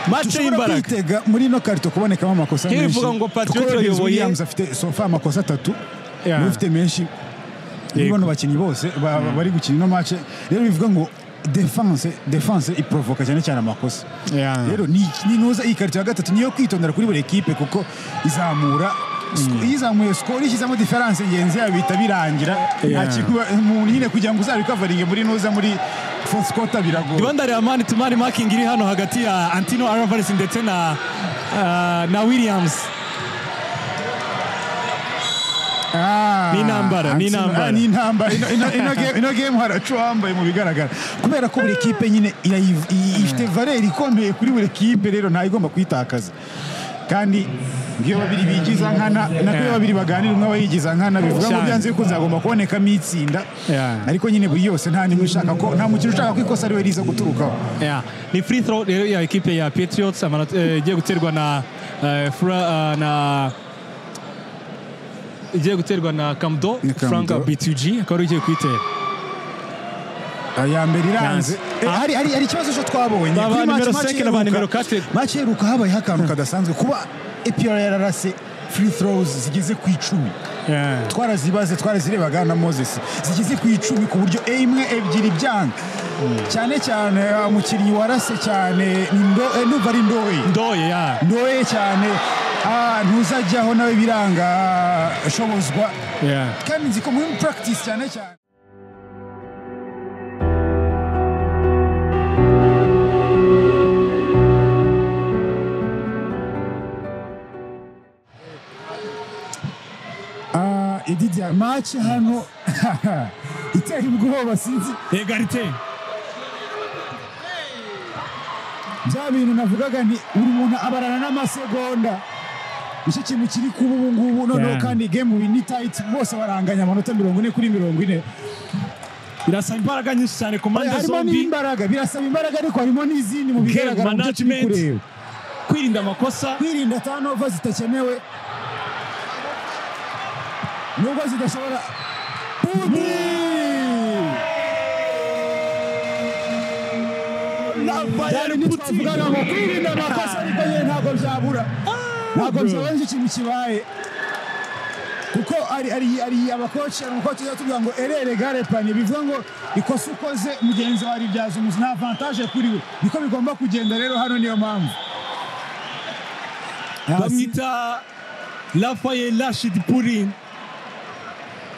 Match Dushobora y'imbaraga. kwitega muri ino karito kubonekamo amakosa Game menshi, ivuga ngo Patriot kuko Robins ayoboye. Williams afite sofa amakosa 3, niwe ufite menshi muri bano bakinnyi bose bari gukina ino match. Rero bivuga ngo defense iprovoka cyane cyane amakosa. Rero ni nuza iyi karito ya 3 niyo kwitondera kuri buri ekipe, kuko izamura iyo izamuye score ishyizemo difference ngenzi yabo bihita birangira. Nta kintu umuntu nyine kugira ngo uzabikavaringe muri nuza muri fourth quarter biragoye. Rwanda Real Tumani marking iri hano hagati ya Antino Alvarez ndetse na Williams. Ni intambara, ni intambara. Ni intambara. Ino game haracu wambaye mu bigaragara, kubera ko buri kipe nyine ifite valeur ikomeye kuri buri kipe, rero nta igomba kuyitakaza. Kandi ngiyo babiri bigiza nkana, nako babiri baganira umwe aba yigiza nkana, bivuga ngo byanze bikunze hagomba kubonekamo itsinda. Ariko nyine buri yose nta nimwe ushaka ko nta mukino ushaka ko ikosa ari we riza guturukaho. Ni free throw rero ya ekipe ya Patriots, amanota igiye guterwa na na igiye guterwa na Kamdo. Ni Kamdo. Frank B2G akaba ari ugiye kuyitera. Aya mbere iranze. Hari ikibazo cyo twabonye Ba kuri nimero match 5 na ba nimero iheruka. 4. Match iheruka habayeho akantu kadasanzwe, kuba APR yararase free throws zigeze ku 10. Twarazibaze, twarazirebaga na Moses, zigeze ku 10 ku buryo imwe ebyiri byanga. Cyane cyane umukinnyi warase cyane ni ndumva ari Ndoye. Ndoye, ya. Ndoye cyane, ntuzajyaho nawe biranga shobozwa. Kandi nzi ko muri practice cyane cyane Ididia match hano iteye ubwoba, sinzi. Egalite. Bya bintu navugaga ni buri muntu abarana n'amasegonda, nicyo kintu kiri kuba ubu ngubu noneho. Kandi game ni tight, bose baranganya amanota 40 kuri 40. Birasaba imbaraga nyinshi cyane ku mpande Harimo zombi. n'imbaraga, birasaba imbaraga, ariko harimo n'izindi mu Game bigaragara mu byo turi management. kureba. Kwirinda amakosa. Kwirinda turnover zitakenewe nubwo zidashobora. Pudi Rafael byari Puti. twavugaga ngo kwirinda amakosa, ariko nyine ntabwo byabura, ntabwo byabura, nicyo kintu kibaye, kuko ari abakoci, hari umukoci uzatubwira ngo erreur égale panier, bivuga ngo ikosa ukoze mugenzi wawe aribyaza umuzi, nta avantage kuri we, niko bigomba kugenda. Rero hano niyo mpamvu Bamwita Rafael Rashid Purin.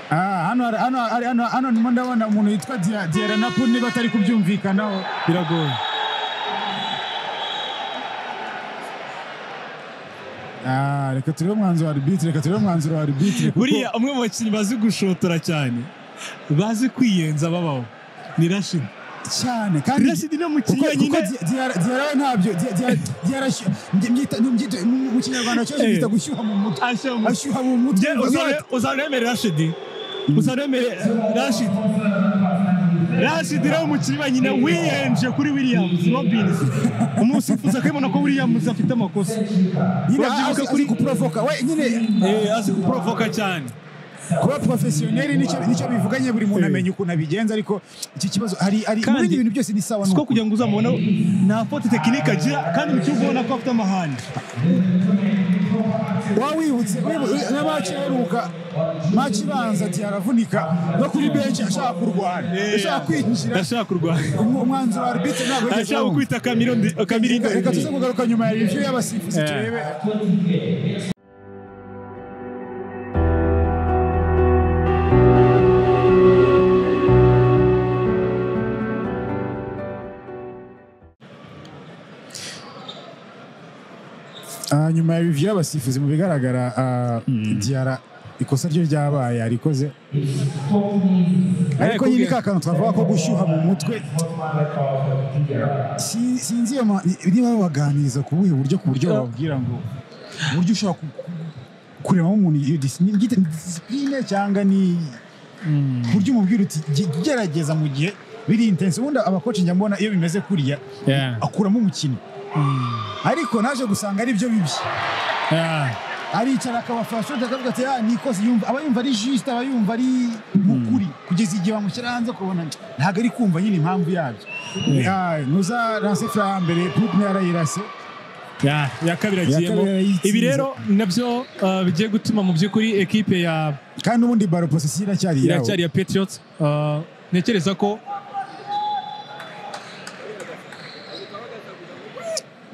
Hano hano hano hano ndimo ndabona umuntu witwa Diarra na Puni batari kubyumvikanaho. Biragoye. Reka turebe umwanzuro wa arbitre, reka turebe umwanzuro wa arbitre kuko Buriya umwe mu bakinnyi bazi gushotora cyane, bazi kwiyenza babaho ni Rashid. Cyane kandi Rashid ni umukinnyi kuko wenyine. Diarra we ntabyo Diarra mu Kinyarwanda cyose byita gushyuha mu mutwe. Ashyuha mu mutwe. Ashyuha mu mutwe. Uzaremere Rashid, uzaremere Rashid. Rashid rero umukinnyi wenyine wiyenje kuri Williams Robins, umusifuzi akabibona ko Williams afite amakosa. Nyine Urabyibuka azi kuri- kuprovoka we nyine. Azi kuprovoka cyane. Kuba professionnel nicyo bivuganye, buri muntu amenya ukuntu abigenza, ariko iki kibazo hari mu Kandi- bindi bintu byose ni sawa. Siko Nuko kugira ngo uzamubone nta faute technique agira, kandi mu kibuga ubona ko afite amahane. Waba wibutse na match iheruka, match ibanza, ati aravunika no kuri bench ashaka kurwana, ashaka kwinjira. Ashaka kurwana. Umwanzuro wa arbitre ntabwo yigeze Ashaka awumva. gukubita Kamiro. Reka tuze kugaruka nyuma ya review y'abasifuzi turebe. Nyuma ya review y'abasifuzi, mu bigaragara Diarra ikosa ryo ryabaye yarikoze, ariko nyine ka kantu twavuga ko gushyuha mu mutwe, sinzi iyo niba babaganiriza ku buhe buryo, ku buryo bababwira ngo uburyo ushobora kurebamo umuntu iyo ni discipline cyangwa ni buryo umubwira uti gerageza mu gihe biri intense. Ubundi abakoci njya mbona iyo bimeze kuriya akuramo umukinnyi, ariko naje gusanga ari byo bibi. Aricara akabafasha, akavuga ati ah nikoze, yumva aba yumva ari juste, aba yumva ari mukuri, kugeza igihe bamushyira hanze ukabona ntabwo ari kumva nyine impamvu yabyo. Nuza lancer franc ya mbere Putne yarayirase. Ya kabiri Iya agiyemo. kabiri yarayitsinze. Ibi rero nabyo bigiye gutuma mu by'ukuri ekipe ya Kandi ubundi ballon possession iracyari iyabo. Iracyari ya Patriots. Ntekereza ko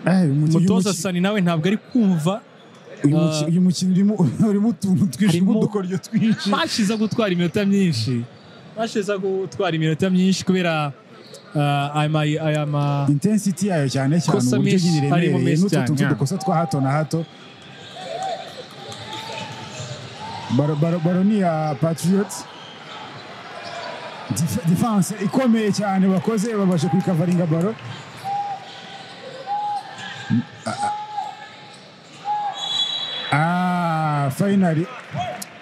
Uyu umutoza Sani nawe ntabwo ari kumva. Uyu mukino urimo utuntu twinshi, Harimo- udukoryo twinshi. Match iza gutwara iminota myinshi, match iza gutwara iminota myinshi kubera aya ma Intensity yayo cyane cyane, Kosa uburyo menshi, nyine harimo iremereye menshi n'utu cyane, tuntu tw'udukosa twa hato na hato. Ballon ni ya Patriots. Defense ikomeye cyane bakoze, babashe kwikavaringa ballon. Finally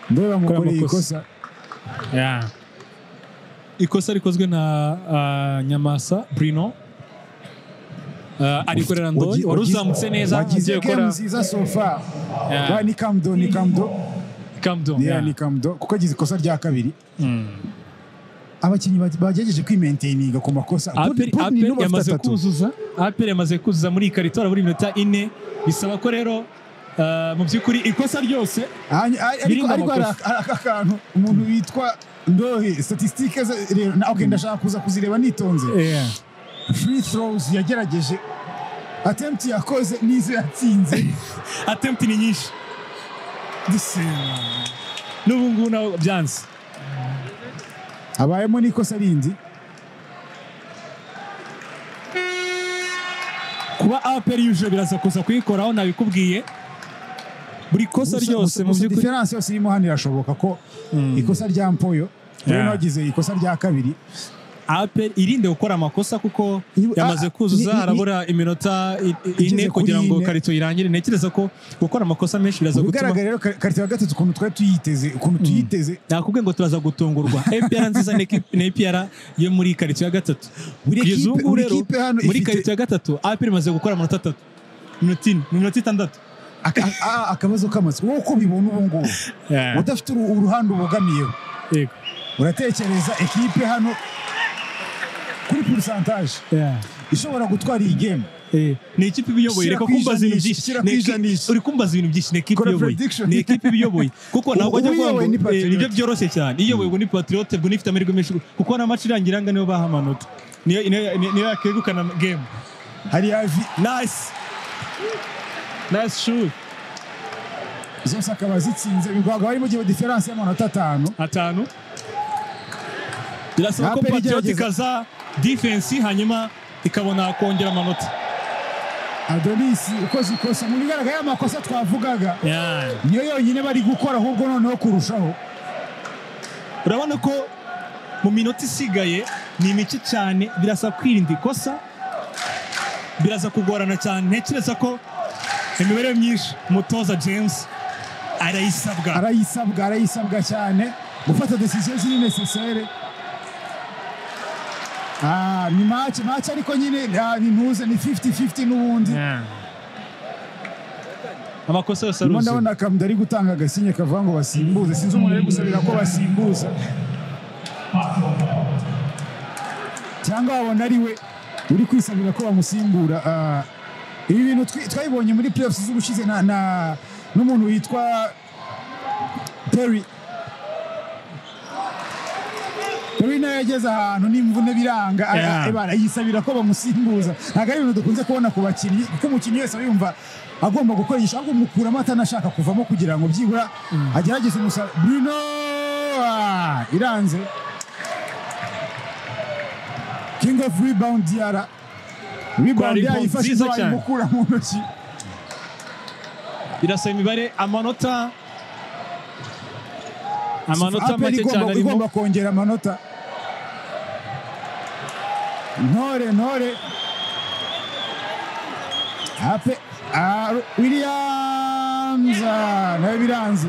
ndeba mukoreye amakosa. ikosa. Ikosa rikozwe na Nyamasa Bruno, arikorera Ndoyi wari uzamutse neza, wagize agiye game gukora nziza so far. Yeah. Ni Kamdo, ni Kamdo. Kamdo. Yeah, Yeah. ni Kamdo kuko agize ikosa rya kabiri. Abakinnyi bagerageje kwimaintaininga ku makosa. APR Putni APR n'ubu afite yamaze atatu. kuzuza, APR yamaze kuzuza muri iyi karito, harabura iminota 4. Bisaba ko rero mu by'ukuri ikosa ryose Ariko Birimo ariko hari amakosa. aka kantu umuntu witwa Ndohi, statistique ze rero okay, ndashaka kuza kuzireba nitonze. Free throws yagerageje, attempt yakoze n'izo yatsinze. Attempt ni nyinshi. N'ubu ngubu nawe byanze. Habayemo n'ikosa rindi. Kuba APR yuje biraza kuza kuyikoraho, nabikubwiye, buri kosa ryose mu Gusa by'ukuri. Différence yose irimo hano, irashoboka ko ikosa rya Mpoyo rero wagize ikosa rya kabiri. APR irinde gukora amakosa kuko yamaze kuzuza, harabura iminota Igeze 4 kuri kugira ngo ine. karito irangire. Ntekereza ko gukora amakosa menshi biraza Mu gutuma bigaragara rero karito ya gatatu ukuntu twari tuyiteze, ukuntu tuyiteze. Nakubwiye ngo turaza gutungurwa. APR nziza ni APR yo muri karito ya gatatu. Buri Kugeza ubu ngubu buri rero, kipe hano muri ifite karito ya gatatu APR imaze gukora amanota 3, minota 4, minota 6. Akabazo k'amatsiko, wowe uko ubibona ubu ngubu, udafite uruhande ubogamiyeho, Yego. uratekereza ekipe hano kuri pourcentage ishobora gutwara iyi game? Ni ikipe ibiyoboye. Shyira Reka ku kumbaza ibintu ijanisha, byinshi. shyira ku ijanisha. Uri kumbaza ibintu byinshi. Ni ekipe Kora iyoboye. prediction. Ni ekipe ibiyoboye kuko ntabwo ajya kuvuga Uwiyoboye ngo ni Patriote. Nibyo byoroshye cyane. Iyoboye ubwo ni Patriote, ubwo nifite amahirwe menshi kuko na match irangira nga niyo baha amanota, niyo yakegukana game. Hari avi. Nice, nice shoot. Zose akaba zitsinze, bikaba bari mu gihe différence y'amanota 5. 5. Birasaba ko APR Patriote igerageza. ikaza defense hanyuma ikabona kongera amanota. Adonis ukoze ikosa, mu bigaragara y'amakosa twavugaga niyo yonyine bari gukora, ahubwo noneho kurushaho. Urabona ko mu minota isigaye ni mike cyane, birasaba kwirinda ikosa, biraza kugorana cyane. Ntekereza ko imibare myinshi umutoza James arayisabwa. Arayisabwa, arayisabwa cyane gufata decision ziri nécessaire. Ni match ariko nyine ni ntuze ni 50-50 n'ubundi. Amakosa yose aruzuye. Ndabona Kamda ari gutanga agasinye kavuga ngo basimbuze, sinzi umuntu ari gusabira ko basimbuza cyangwa wabona ari we uri kwisabira ko bamusimbura. Ibi bintu twabibonye muri playoffs z'ubushize na n'umuntu witwa Perry. Perry nawe yageze ahantu n'imvune biranga, yisabira ko bamusimbuza. Ntabwo ari ibintu dukunze kubona ku bakinnyi, kuko umukinnyi wese yumva agomba gukoresha, ahubwo umukuramo atanashaka kuvamo kugira ngo byibura agerageze umusaruro. Bruno iranze. King of rebound Diarra. Rebound yayifashe imukura mu ntoki. Birasaba imibare amanota make cyane arimo. Igomba kongera amanota. Ntore. Ape Williams nawe biranze.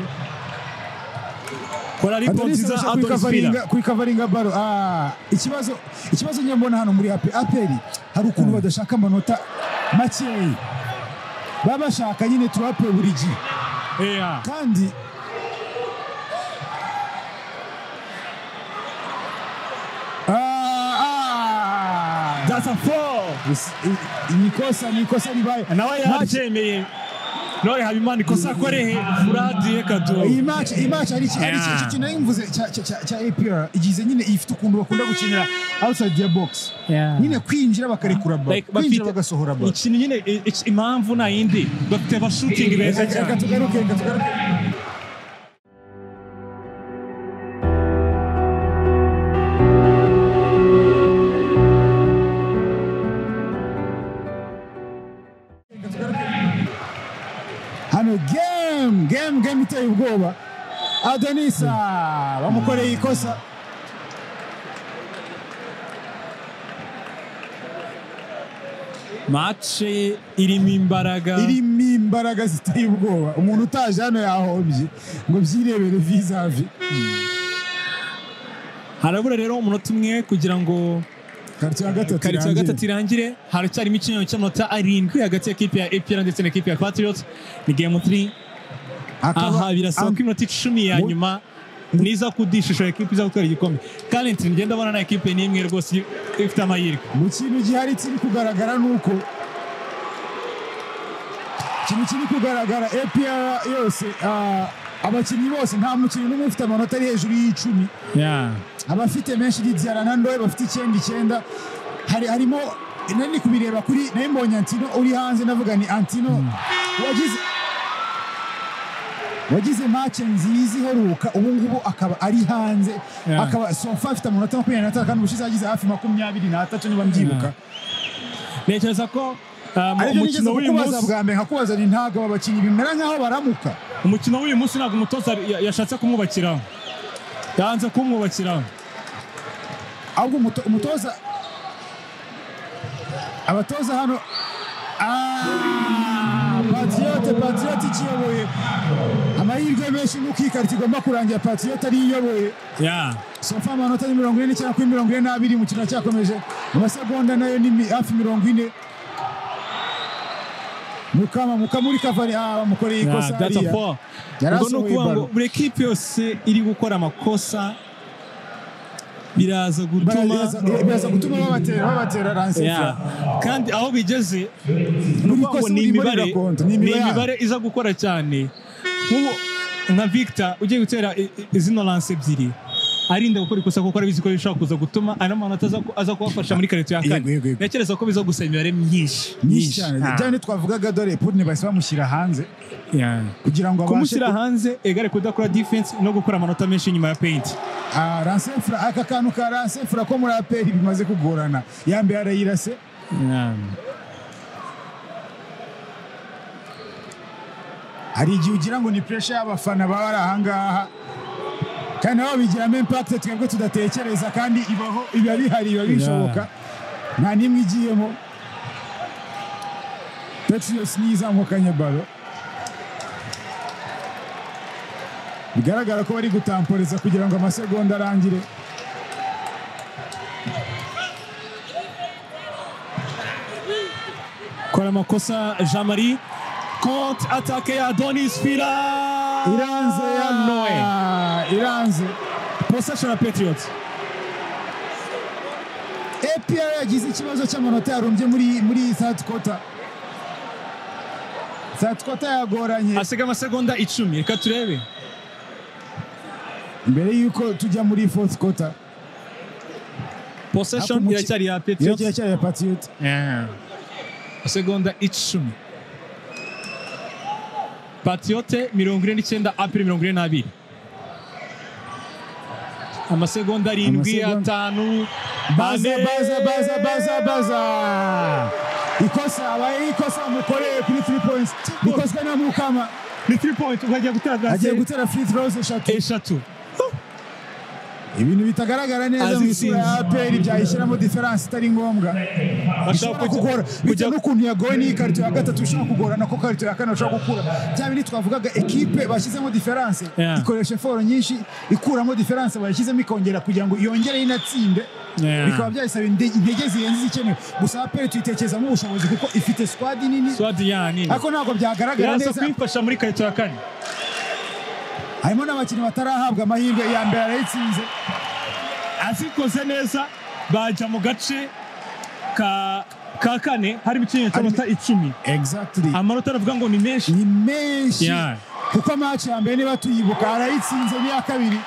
Kora rebound nziza Adonis Fila. Kuri coveringa baro. Ikibazo njye mbona hano muri APR hari ukuntu badashaka amanota make. Baba bashaka nyine turape buri gihe. Kandi that's a foul. Ni ikosa ribaye. Nawe yabyemeye. Nore Habimana ikosa akoreye Furadi Kadu. Iyi match ari iki kintu mvuze cya APR igize nyine ifite ukuntu bakunda gukinira outside the box. Nyine kwinjira bakarekura ball, kwinjira bagasohora ball. Ikintu nyine impamvu na yindi bafite ba shooting beza cyane. Tugaruke. Hano game iteye ubwoba. Adonisa bamukoreye ikosa. Match irimo imbaraga. Ziteye ubwoba. Umuntu utaje hano yahombye ngo byirebere vis-a-vis. Harabura rero umunota umwe kugira ngo quartier ya gatatu irangire. Haracyarimo ikinyuranyo cy'amanota 7 hagati ya ekipe ya APR ndetse na ekipe ya Patriots. Ni game 3. Aha birasaba ko iminota 10 ya nyuma niza kudishusho ekipe iza gutwara igikombe. Currently ngenda mbona na ekipe n'imwe rwose ifite amahirwe. Mu kintu gihari kiri kugaragara nuko ikintu kiri kugaragara APR yose abakinnyi bose nta mukinnyi n'umwe ufite amanota ari hejuru y'icumi. Abafite menshi ni Diarra na Ndoye bafite 9. Harimo nari kubireba kuri nayo mbonye Antino uri hanze, navuga ni Antino wagize match nziza iheruka, ubu ngubu akaba ari hanze, akaba sofa afite amanota 23 kandi ubushize yagize hafi 23 niba mbyibuka. Ntekereza ko umukino w'uyu munsi bwa mbere nkakubaza ni ntago abakinnyi bimera nkaho baramuka. Umukino w'uyu munsi ntabwo umutoza yashatse kumwubakiraho, yanze kumwubakiraho, ahubwo umutoza abatoza hano Patriote ikiyoboye amahirwe menshi nuko iyi karita igomba kurangira Patriote ari iyoboye. Sofa amanota ni 49 kuri 42, umukino cyakomeje mu masegonda nayo ni hafi 40. Mukama muri kavari bamukoreye ikosa hariya. Ubwo ni ukuvuga ngo buri ekipe yose iri gukora amakosa biraza gutuma babatera lancet. Kandi aho bigeze ni imibare iza gukora cyane. Nka Victor ugiye gutera izino lance ebyiri arinda gukora ikosa kuko arabizi ko bishobora kuza gutuma ano manota aza kubafasha muri karito ya kane. Ntekereza ko biza gusaba imibare myinshi cyane. Cyane twavugaga dore Putine bahise bamushyira hanze kugira ngo abashe kumushyira hanze egare kudakora defense no gukora amanota menshi inyuma ya paint. Lancefra aka kantu ka Lancefra ko muri APR bimaze kugorana, yambe arayirase. Hari igihe ugira ngo ni pressure y'abafana baba ari ahangaha, kandi nabo bigiramo impact twebwe tudatekereza, kandi ibaho, biba bihari, biba bishoboka, nta n'imwe igiyemo. Patriots nizamukanye balo, bigaragara ko bari gutamporeza kugira ngo amasegonda arangire. Kora amakosa Jean Marie. Contre attaque ya Adonis Fila. Iranze ya Noé. Iranze. Possession ya Patriots. APR yagize ikibazo cy'amanota yarumbye muri third quarter. Third quarter yagoranye. Asiga amasegonda 10 reka turebe. Mbere yuko tujya muri fourth quarter. Possession iracyari ya Patriots. Iracyari ya Patriots. Amasegonda 10. Patriote 49 APR 42. Amasegonda 7 5 Baza baza baza baza baza. Ikosa abaye ikosa mukoreye kuri 3 points. Bikozwe na Mukama. Ni 3 points ukagiye gutera agiye gutera free throws eshatu. Ibintu bitagaragara neza mu isura ya APR byayishyiramo difference itari ngombwa. Bashobora kugora bitewe n'ukuntu yagowe n'iyi karito ya gatatu ushobora kugorana ko karito ya kane ushobora gukura. Bya bindi twavugaga ekipe bashyizemo difference ikoresha effort nyinshi ikuramo difference bayishyizemo ikongera kugira ngo yongere inatsinde. Bikaba byayisaba intege zirenze izikenewe. Gusa APR tuyitekerezamo ubushobozi kuko ifite squad nini. Squad ya nini. Ariko ntabwo byagaragara neza. Iraza kwifasha muri karito ya kane. Harimo n'abakinnyi batarahabwa amahirwe ya mbere arayitsinze. Azikoze neza bajya mu gace ka kane harimo ikinyuranyo cy'amanota 10. Exactly. Amanota aravuga ngo ni menshi. Ni menshi. Kuko match ya mbere niba tuyibuka arayitsinze n'iya kabiri.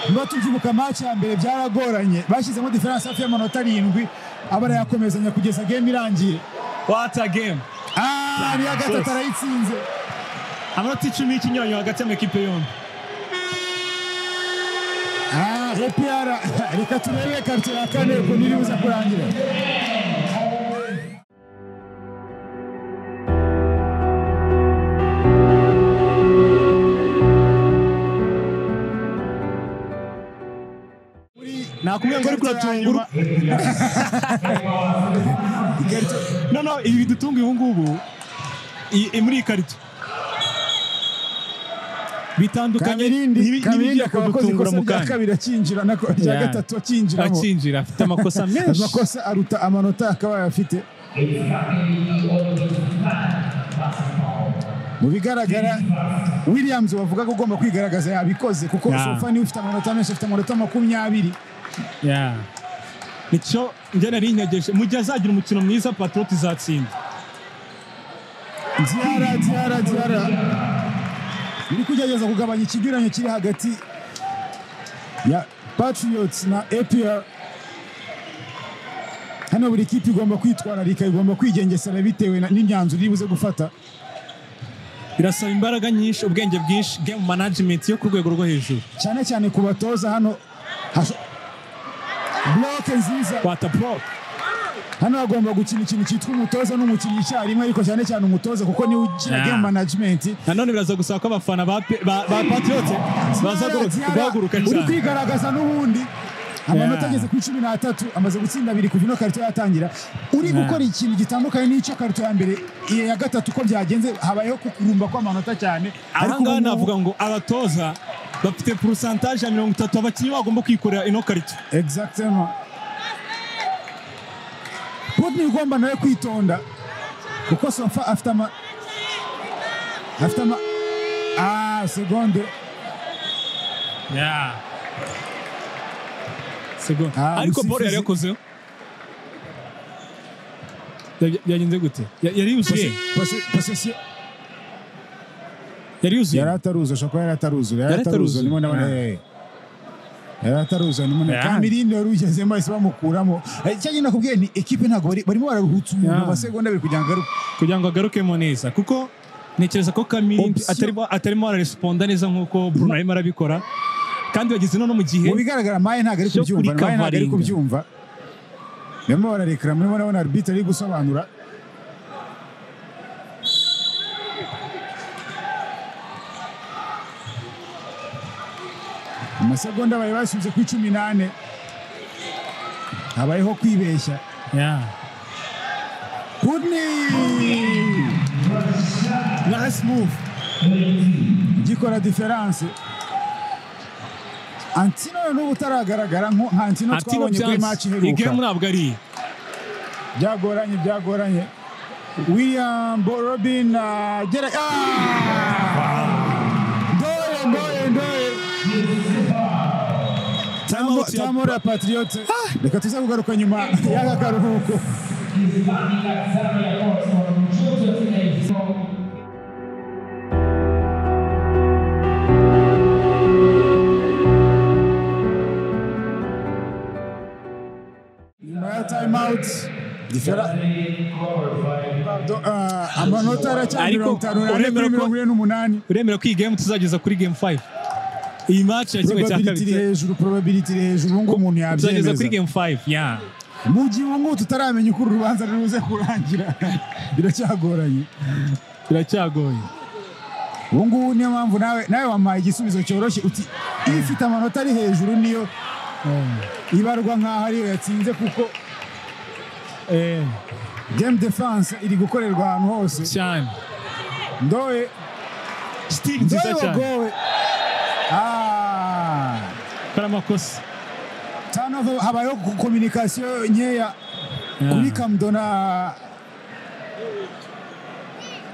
Niba tubyibuka match ya mbere byaragoranye. Bashyizemo difference hafi y'amanota 7 aba arayakomezanya kugeza game irangiye. What a game. Niya gatatu arayitsinze. Amanota 10 y'ikinyuranyo hagati y'amakipe yombi. APR reka turebe karito ya kane ukuntu iri buze kurangira. Nakubwiye ngo ariko uratungura. No ibi bidutunga ubu ngubu muri iyi karito bitandukanye n'ibindi akaba mu kanya kabiri akinjira nako rya gatatu akinjiramo akinjira afite amakosa menshi amakosa aruta amanota akaba afite. Mu bigaragara Williams wavuga ko ugomba kwigaragaza yabikoze kuko sofa ni ufite amanota menshi afite amanota 20. Nicyo njye nari ntegereje mu gihe azagira umukino mwiza Patriots izatsinda. Diarra iri kugerageza kugabanya ikinyuranyo kiri hagati ya Patriots na APR. Hano buri kipe igomba kwitwararika, igomba kwigengesera bitewe n'imyanzuro iri buze gufata. Birasaba imbaraga nyinshi, ubwenge bwinshi, game management yo ku rwego rwo hejuru. Cyane cyane ku batoza hano block nziza. What a block. Hano agomba gukina ikintu cyitwa umutoza n'umukinnyi icyarimwe, ariko cyane cyane umutoza kuko niwe ukina game management. Nanone biraza gusaba ko abafana ba Patriots baza guhaguruka cyane. Uri kwigaragaza n'ubundi amanota ageze kuri 13 amaze gutsinda 2 kuva ino karito yatangira. Uri gukora ikintu gitandukanye n'icyo karito ya mbere ya gatatu ko byagenze, habayeho kukurumba kw'amanota cyane. Ariko ngaha navuga ngo abatoza bafite pourcentage ya 30 abakinnyi bagomba kwikorera ino karito. Exactement. Putney ugomba nawe kwitonda kuko sofa afite ama seconde. Seconde. Ariko ball yari yakozeho. Yagenze gute? Yari yuzuye. Possession. Yari yuzuye. Yari ataruzuye, ashobora kuba yari ataruzuye. Yari ataruzuye, ndimo ndabona. Yari ataruzuye, ndimo ndabona. Kamirindi wari ugezemo bahise bamukuramo. Icyo nyine nakubwiye ni ekipe ntabwo barimo bararuhutsa umuntu amasegonda abiri kugira ngo agaruke. Kugira ngo agarukemo neza kuko ntekereza ko Kamirindi atarimo araresponda neza nkuko Bruno arimo arabikora. Kandi bageze no mu gihe mu bigaragara Maye ntabwo ari kubyumva, Maye ntabwo ari kubyumva. Barimo bararekera, murimo murabona arbitre ari gusobanura. Amasegonda bari basubize kuri 14. Habayeho kwibeshya. Putney! Nice move. Gikora difference. Antino n'ubu utaragaragara nka Antino twabonye kuri match iheruka. Igame ntabwo ari. Byagoranye. William Robin gera Ndoye Tamora ya Patriote. Reka tuze kugaruka nyuma y'aka karuhuko. Nyuma ya time out amanota aracyari 54-48. Uremera ko iyi game tuzageza kuri game 5. Iyi match ya kimwe cya kabiri hejuru, probability iri hejuru ngo umuntu yabyemeza. Tuzageza kuri game 5. Yeah. Mu gihe ubu tutaramenya uko urubanza ruze kurangira biracyagoranye. Biracyagoye. Ubu ngubu niyo mpamvu nawe wampaye igisubizo cyoroshye uti ifite amanota ari hejuru niyo ibarwa nkaho ariyo yatsinze, kuko game defense iri gukorerwa ahantu hose cyane. Ndoye Steve nziza cyane. Kora amakosa. Turnover, habayeho communication nkeya kuri Kamdona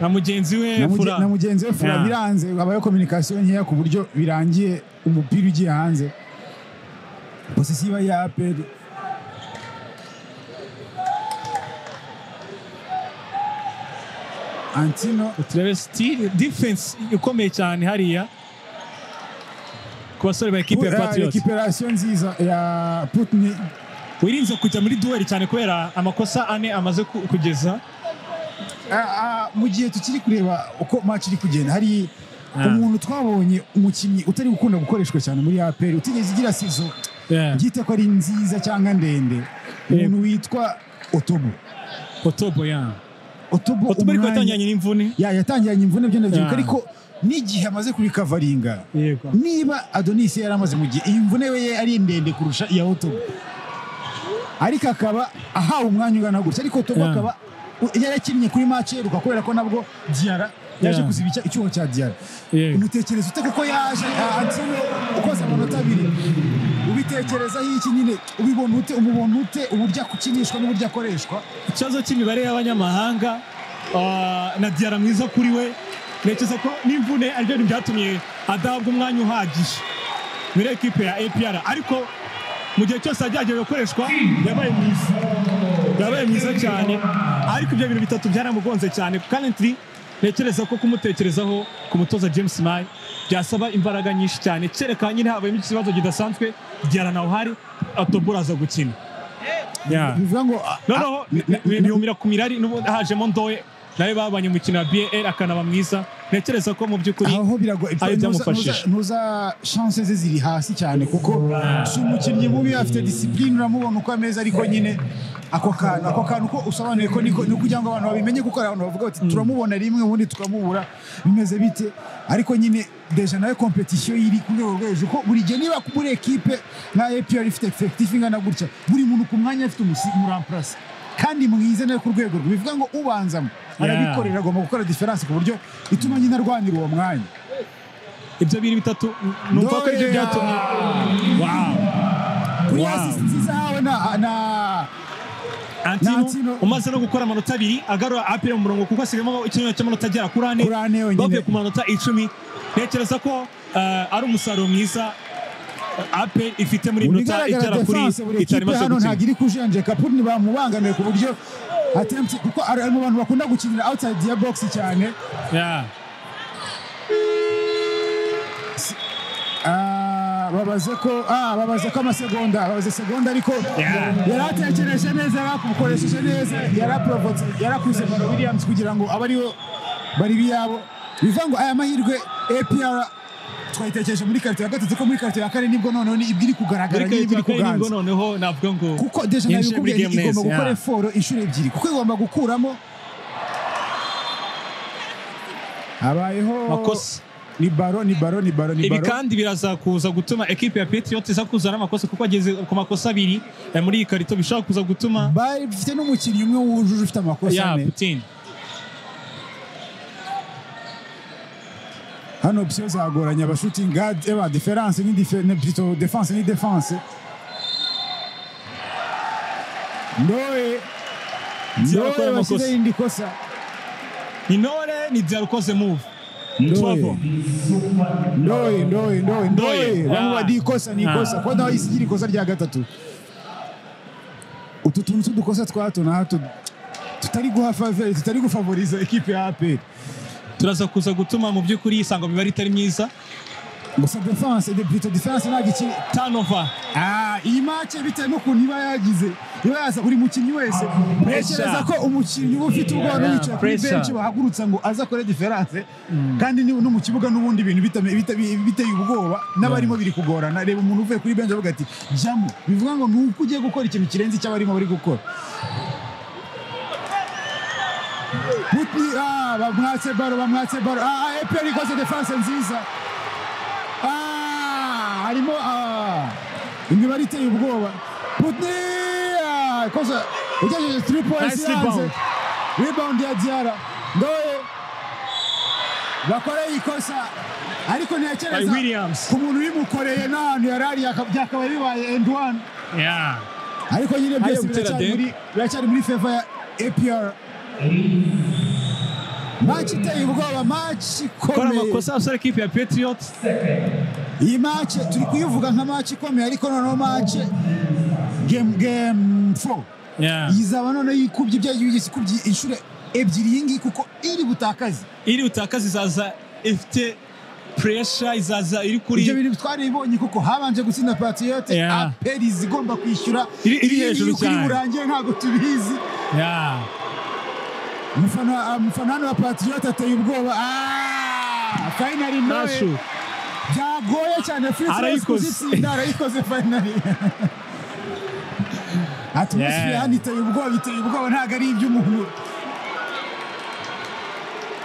na mugenzi we Fura. Na mugenzi we Fura biranze, habayeho communication nkeya ku buryo birangiye umupira ugiye hanze. Possessive ya APR. Antino turebe style defense ikomeye cyane hariya ku basore ba equipe ya Patriots. Recuperation nziza ya Putni. Wirinze kujya muri duel cyane kubera amakosa ane amaze kugeza. Mu gihe tukiri kureba uko match iri kugenda, hari umuntu twabonye umukinnyi utari gukunda gukoreshwa cyane muri APR, utigeze igira saison byite ko ari nziza cyangwa ndende, umuntu witwa Otobo. Otobo ya Otobo ariko yatangiranye n'imvune. Yatangiranye imvune byo ndabyibuka, ariko n'igihe amaze kurikavaringa, niba Adonis yari amaze mu gihe iyi mvune we ari ndende kurusha iya Otobo, ariko akaba ahawe umwanya ungana gutya, ariko Otobo akaba yarakinnye kuri match yeruka kubera ko nabwo Diarra yaje kuziba icyuho cya Diarra. Umutekereza ute kuko yaje Antino ukoze amanota abiri, ubitekerezaho iki nyine, ubibona ute, umubona ute uburyo akukinishwa n'uburyo akoreshwa? Ikibazo cy'imibare y'abanyamahanga na Diarra mwiza kuri we, ntekereza ko n'imvune aribyo bintu byatumye adahabwa umwanya uhagije muri ekipe ya APR, ariko mu gihe cyose yagerageje gukoreshwa yabaye mwiza, yabaye mwiza cyane, ariko ibyo bintu bitatu byaramugonze cyane. Currently ntekereza ko kumutekerezaho ku mutoza James May byasaba imbaraga nyinshi cyane, kereka nyine habayemo ikibazo kidasanzwe Diarra nawe hari Otobo aza gukina. Noneho bihumira ku mirari, n'ubundi hajemo Ndoye nawe babanye umukino wa BAL akanaba mwiza, ntekereza ko mu by'ukuri aho biragoye byamufashije. Ntuza chance ze ziri hasi cyane kuko si umukinnyi mubi, afite discipline, uramubona uko ameze, ariko nyine ako kantu ko usobanuye ko niko ni kugira ngo abantu babimenye, kuko abantu bavuga bati turamubona rimwe ubundi tukamubura bimeze bite, ariko nyine deja nawe competition iri ku rwego rwo hejuru, ko buri gihe niba muri equipe nka APR ifite effective ingana gutya, buri muntu ku mwanya afite umuramplasa kandi mwiza nawe ku rwego rwe, bivuga ngo ubanzamo arabikorera, agomba gukora difference ku buryo ituma nyine arwanira uwo mwanya. Ibyo biri bitatu numva ko ibyo byatumye wow kuri assist nziza hawe na Antino umaze no gukora amanota abiri agarura APR mu murongo, kuko asigamo ikinyuranyo cy'amanota agera kuri ane, bavuye ku manota 10. Ntekereza ko ari umusaruro mwiza APR ifite muri minota igera kuri itari maze gukina. Ntabwo iri kujenjeka, Putni bamubangamiye ku buryo attempt, kuko ari mu bantu bakunda gukinira outside ya box cyane. Babaze ko amasegonda, babaze segonda, ariko yaratekereje neza, yarakoresheje neza, yaraprovotse, yarakuze Mano Williams kugira ngo abe ariyo bari biyabo. Bivuga ngo aya mahirwe APR twayitekereje muri karito ya gatatu, ko muri karito ya kane nibwo noneho ibyo iri kugaragara, n'ibyo iri kuganza noneho navuga ngo kuko deja nabikubwiye igomba gukora effort inshuro ebyiri, kuko igomba gukuramo habayeho makosa. Ni baro. Ibi kandi biraza kuza gutuma equipe ya Patriots iza kuzana amakosa, kuko ageze ku makosa abiri muri iyi karito, bishobora kuza gutuma bafite n'umukinnyi umwe wujuje ufite amakosa ane. Putin hano option zagoranye aba shooting guard, eba difference ni plutôt défense ni défense. Ndoye bashyize indi kosa. Ni Ntore, ni Diarra ukoze move. Ndoye Ndoye Ndoye Ndoye Ndoye bamubadi ikosa, ni ikosa kuko nawe isigira ikosa rya gatatu. Utu tuntu tw'udukosa twa hato na hato tutari guha faveur, tutari gufavoriza ekipe ya APR. Turaza kuza gutuma mu by'ukuri isanga imibare itari myiza. Gusa defense de plutôt defense ntabwo ikiri Turnover. Iyi match bitewe n'ukuntu iba yagize, iba yaza buri mukinnyi wese. Ntekereza ko umukinnyi uba ufite ubwoba n'uwicaye kuri bench bahagurutsa ngo aze akore difference, kandi no mu kibuga n'ubundi ibintu biteye ubwoba n'abarimo biri kugorana. Reba umuntu uvuye kuri bench avuga ati jamo, bivuga ngo nuko ugiye gukora ikintu kirenze icyo abarimo bari gukora. Bamwatse baro, bamwatse baro. APR ikoze defense nziza. Harimo imibare iteye ubwoba. Putney ikoze ugejeje 3 points hanze. Rebound ya Diarra. Ndoye bakoreye ikosa ariko ntiyakereza ku muntu ubimukoreye n'ahantu yari ari byakabaye bibaye end one. Ariko nyine byose biracyari muri favor ya APR. Match iteye ubwoba, match ikomeye. Kora amakosa asore ekipe ya Patriots. Iyi match turi kuyivuga nka match ikomeye, ariko noneho match game 4 izaba noneho yikubye ibyo yikubye inshuro ebyiri iyi ngiyi, kuko iri butakaze. Iri butakaze izaza ifite pressure, izaza iri kuri ibyo bintu twaribonye, kuko habanje gutsinda Patriots, APR igomba kwishyura iri hejuru cyane. Iri burangiye ntabwo tubizi. Umufana hano wa Patriots ateye ubwoba. Finally Ndoye byagoye cyane, free throw kuzitsinda arayikoze finally. Atmosphere hano iteye ubwoba, iteye ubwoba, ntabwo ari iby'umuntu.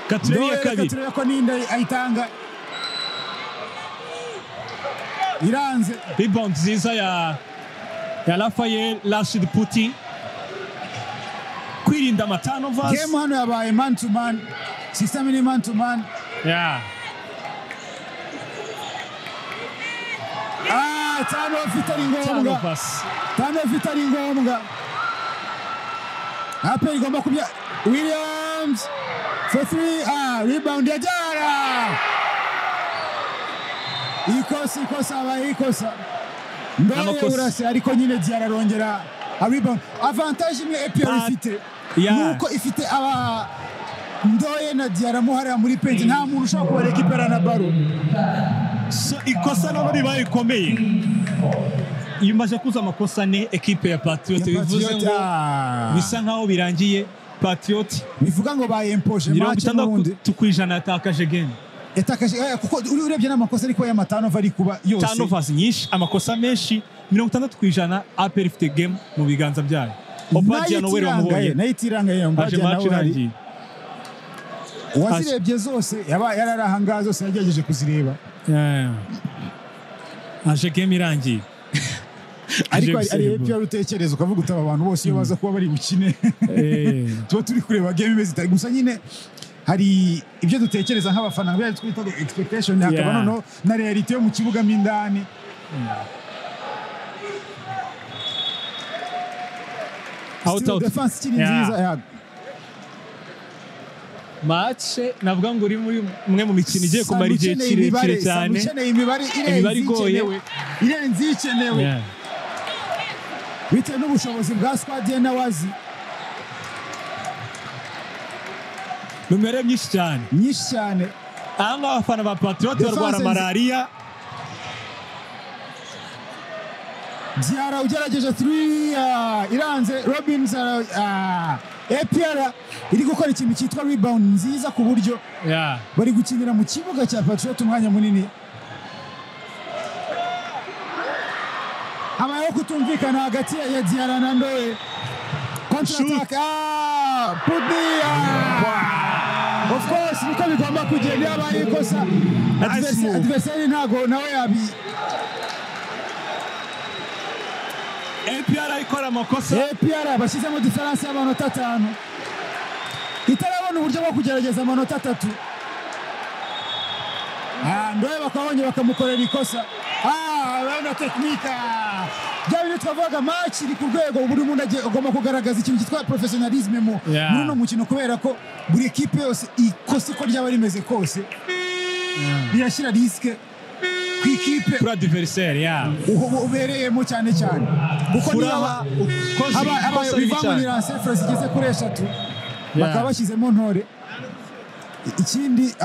Katurebe ya kabiri, katurebe ko ninda ayitanga iranze. Rebound nziza ya Rafael Rashid Puti, kwirinda amaturnovers. Game hano yabaye man to man, system ni man to man. Turnover itari ngombwa. Turnover itari ngombwa. APR igomba kubya Williams for 3. Rebound ya Diarra. Ikosa, ikosa, abaye ikosa. Ndoye urase, ariko nyine Diarra arongera a rebound. Avantage imwe APR ifite nuko ifite aba Ndoye na Diarra muhariya muri paint, nta muntu ushobora kubarekipera na baro. So ikosa nabo ribaye rikomeye. Iyo umaze kuza amakosa ane ekipe ya Patriots, bivuze ngo bisa nkaho birangiye. Patriots bivuga ngo bayempoje match n'ubundi 60% yatakaje game. Yatakaje kuko urebye n'amakosa ariko y'amaturnover ari kuba yose. Turnovers nyinshi, amakosa menshi, 60% APR ifite game mu biganza byayo. Obadia Noel wamubonye. Nayo itirangaye Obadia nawe ari. Uwazirebye zose yaba yarari ahangaha zose yagerageje kuzireba. Aje game irangiye. Ariko ari APR utekereza ukavuga utaba abantu bose iyo baza kuba bari bukine. Tuba turi kureba game imeze itari gusa nyine hari ibyo dutekereza nk'abafana bya twita expectation, hakaba noneho na reality yo mu kibuga mo indani. Out defense ikiri nziza. Match navuga ngo uri muri mwe mu mikino igiye kumara igihe kirekire cyane. Imibare irenze ikenewe. Bitewe n'ubushobozi bwa squad ye n'awazi. Numere myinshi cyane. Myinshi cyane. Aha ngaha abafana ba Patriots barwara malaria. Diarra ugerageje 3 iranze. Robins APR iri gukora ikintu cyitwa rebound nziza ku buryo bari gukinira mu kibuga cya Patriots umwanya munini. Habayeho kutumvikana hagati ya Diarra na Ndoye. Counter attack. Putney. Of course niko bigomba kugenda habaye ikosa. Adversary ntago nawe yabi. APR ikora amakosa. APR bashyizemo difference y'amanota 5. Itarabona uburyo bwo kugerageza amanota 3. Ndoye bakabonye bakamukorera ikosa. Urabona tekinika. Bya bintu Bya twavuga match iri ku rwego, buri muntu agomba kugaragaza ikintu cyitwa professionalisme mu muri uno mukino, kubera ko buri ekipe yose ikosa uko ryaba rimeze kose birashyira risque ku ikipe kuri adversaire ya ubereyemo cyane cyane, kuko niba haba bivamo ni lancer franc zigeze kuri 3 bakaba bashyizemo Ntore. Ikindi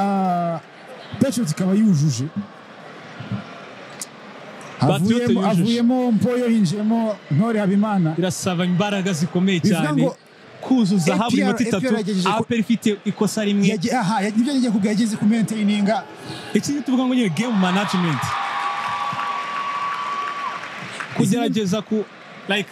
Patriots ikaba yujuje, havuyemo Mpoyo, hinjiyemo Ntore Habimana. Birasaba imbaraga zikomeye cyane kuzuza habura iminota 3 APR ifite ikosa rimwe. Nibyo ngiye kubwira, yageze ku maintaininga. Ikindi tuvuga ngo nyine game management, kugerageza ku like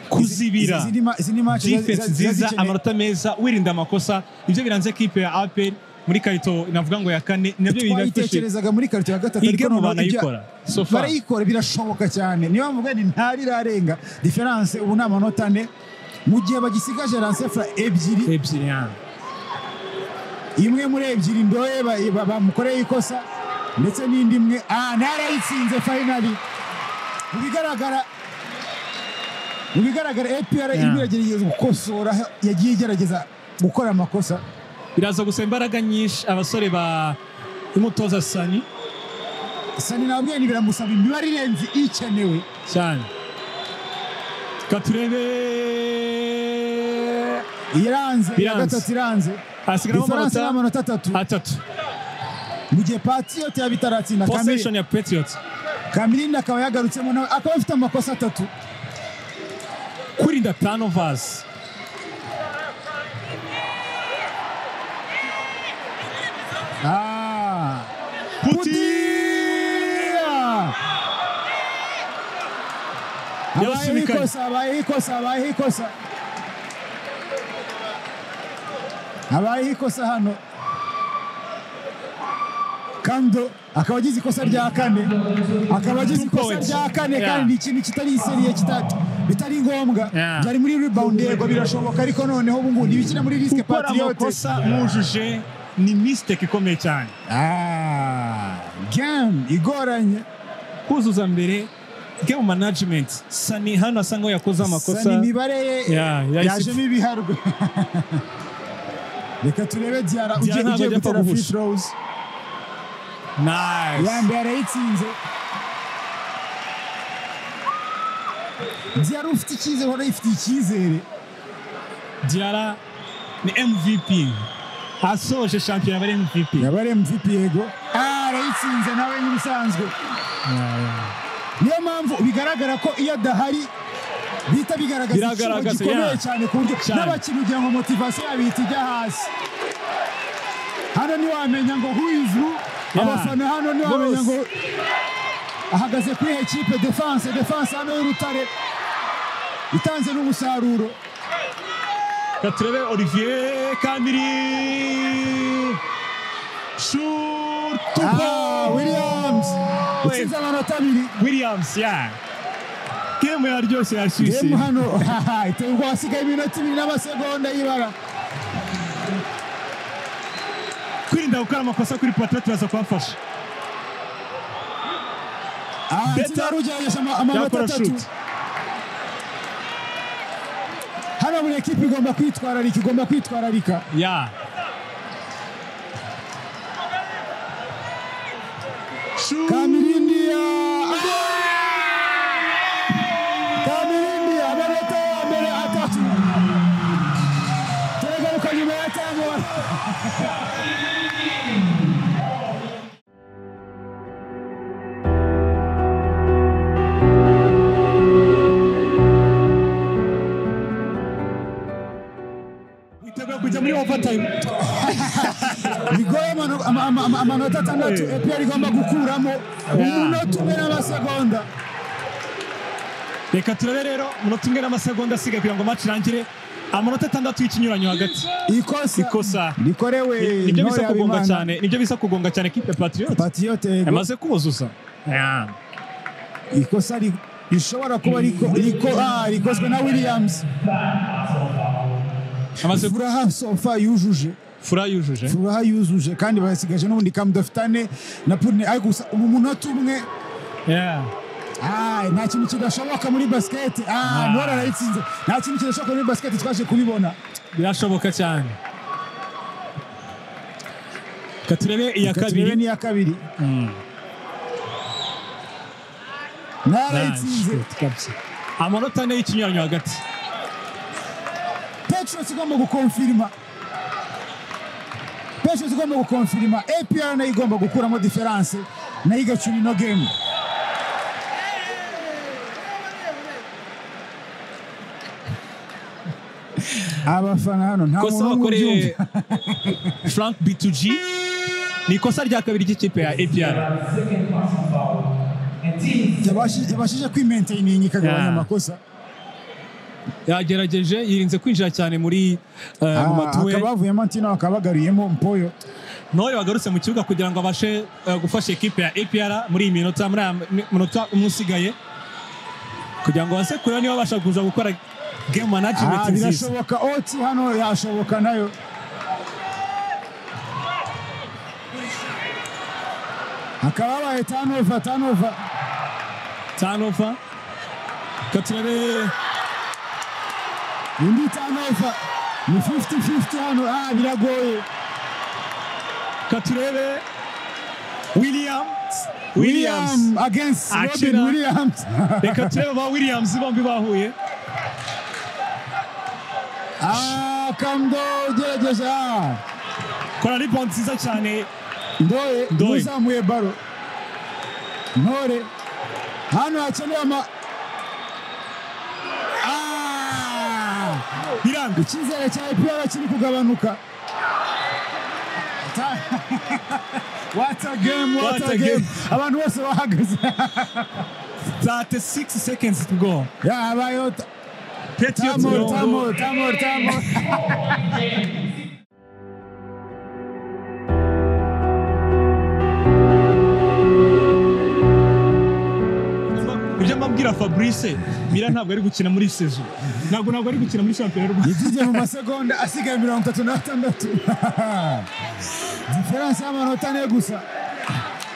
kuzibira defense nziza, amanota meza, wirinda amakosa. Ibyo biranze ekipe ya APR muri karito navuga ngo ya kane, nabyo twayitekerezaga muri karito ya gatatu, ariko banayikora barayikora, birashoboka cyane. Niyo mvuga ni ntarirarenga difference, ubu ni amanota 4 mu gihe bagisigaje lancefra 2 imwe muri 2 Ndoye bamukoreye ikosa, ndetse n'indi imwe narayitsinze finally. Mu bigaragara APR irimo iragerageza gukosora, yagiye igerageza gukora amakosa. Biraza gusa imbaraga nyinshi abasore ba imutoza Sani nabwiye ni biramusaba imibare irenze ikenewe cyane. Katurebe iranze ya gatatu iranze, hasigaramo amanota 3 mu gihe Patriot yabitaratsinda. Possession ya Patriot, Kamirindi akaba yagarutsemo nawe akaba afite amakosa 3. Kurinda turnovers. Putia! Habayeho ikosa hano. Kando akaba agize ikosa rya kane, kandi ikintu kitari seriye bitari ngombwa. Byari muri rebound, yego birashoboka, ariko noneho ubu ngubu ntibikina muri risk Patriot. Amakosa mujuje ni mistake ikomeye cyane. Game igoranye kuzuza mbere game management. Sani hano asa nkaho yakoze amakosa. Sani imibare ye yajemo ibiharwe. Reka turebe Diarra ugiye gutera free throws. Nice. Ya mbere arayitsinze. Diarra ufite icyizere, uhora yifitiye icyizere. Diarra ni MVP. Asoje shampiyona bari MVP. Yabari MVP yego. Arayitsinze nawe nk'ibisanzwe. Niyo mpamvu bigaragara ko iyo adahari bita bigaragaza ikintu gikomeye cyane ku buryo n'abakinnyi ugira ngo motivation yabo ihita ijya hasi. Hano ntiwamenya ngo who is who. Abafana hano ntiwamenya ngo ahagaze kuri ekipe. Defense hano y'Urutare itanze n'umusaruro. Katurebe Olivier Kamiri shoot Williams utsinze amanota 2. Williams game yaryoshye yashyushye. Game hano iteye ubwoba, hasigaye iminota 2 n'amasegonda y'ibara. Kwirinda gukora amakosa kuri Patriot biraza kubafasha. Beta ugerageje amanota 3. Hano buri ekipe igomba kwitwararika, Kamirindi amanota ya mbere 3. Turagaruka nyuma ya 5. Kujya muri overtime. Bigoye amanota 6 APR igomba gukuramo umunota 1 n'amasegonda. Reka turabe rero umunota 1 n'amasegonda asigaye kugira ngo match irangire. Amanota 6 y'ikinyuranyo hagati. Ikosa rikorewe nibyo bisa kugonga cyane, nibyo bisa kugonga cyane ekipe Patriot. Patriot yamaze kuzuza. Ikosa rishobora kuba rikozwe na Williams. Furaha sofa yujuje. Furaha yujuje. Furaha yujuje kandi basigaje n'ubundi Kamdafitane na Purne, ariko gusa umunota umwe. Nta kintu kidashoboka muri basket. Ntore arayitsinze. Nta kintu kidashoboka muri basket, twaje kubibona. Birashoboka cyane. Reka turebe iya Reka turebe kabiri. N'iya kabiri narayitsinze. Kabisa. Amanota 4 y'ikinyuranyo hagati. Patriots igomba gukonfirima, Patriots igomba gukonfirima, APR nayo igomba gukuramo différence, nayo igacyura ino game. Abafana hano nta Ikosa muntu n'umwe bakoreye ubyumva. Frank B2G ni ikosa rya kabiri ry'ikipe ya APR. Yabashije kwimaintaininga, ikagabanya amakosa. Yagerageje, yirinze kwinjira cyane muri mu matuwe. Hakaba havuyemo Antino, hakaba bagaruyemo Mpoyo. Ntore wagarutse mu kibuga kugira ngo abashe gufasha ekipe ya APR muri iyi minota, muri aya minota umwe usigaye, kugira ngo baze kureba niba babasha kuza gukora game management nziza. Birashoboka, oti hano yashoboka nayo. Hakaba habaye turnover, turnover. Turnover, reka turebe. Indi turnover, ni 50-50 hano. Biragoye. Reka turebe Williams, Williams. William against Robin. Akina. Williams. Reka turebe ba Williams bombi bahuye. Kamdo ugerageje. Kora rebound nziza cyane. Ndoye. Ndoye. Uzamuye baro. Ntore hano hakenewe ama Biranga. Icyizere cya APR kiri kugabanuka. What a game, what What a a game. game. Abantu bose bahagaze. 36 seconds to go. Yabayeho Patriots tamo mirongo tamo tamo tamo. Ibyo mbabwira, Fabrice Mira ntabwo ari gukina muri saison, ntabwo ari gukina muri shampiyona y'u Rwanda. Igiye mu masegonda asigaye 36, différence y'amanota 4 gusa.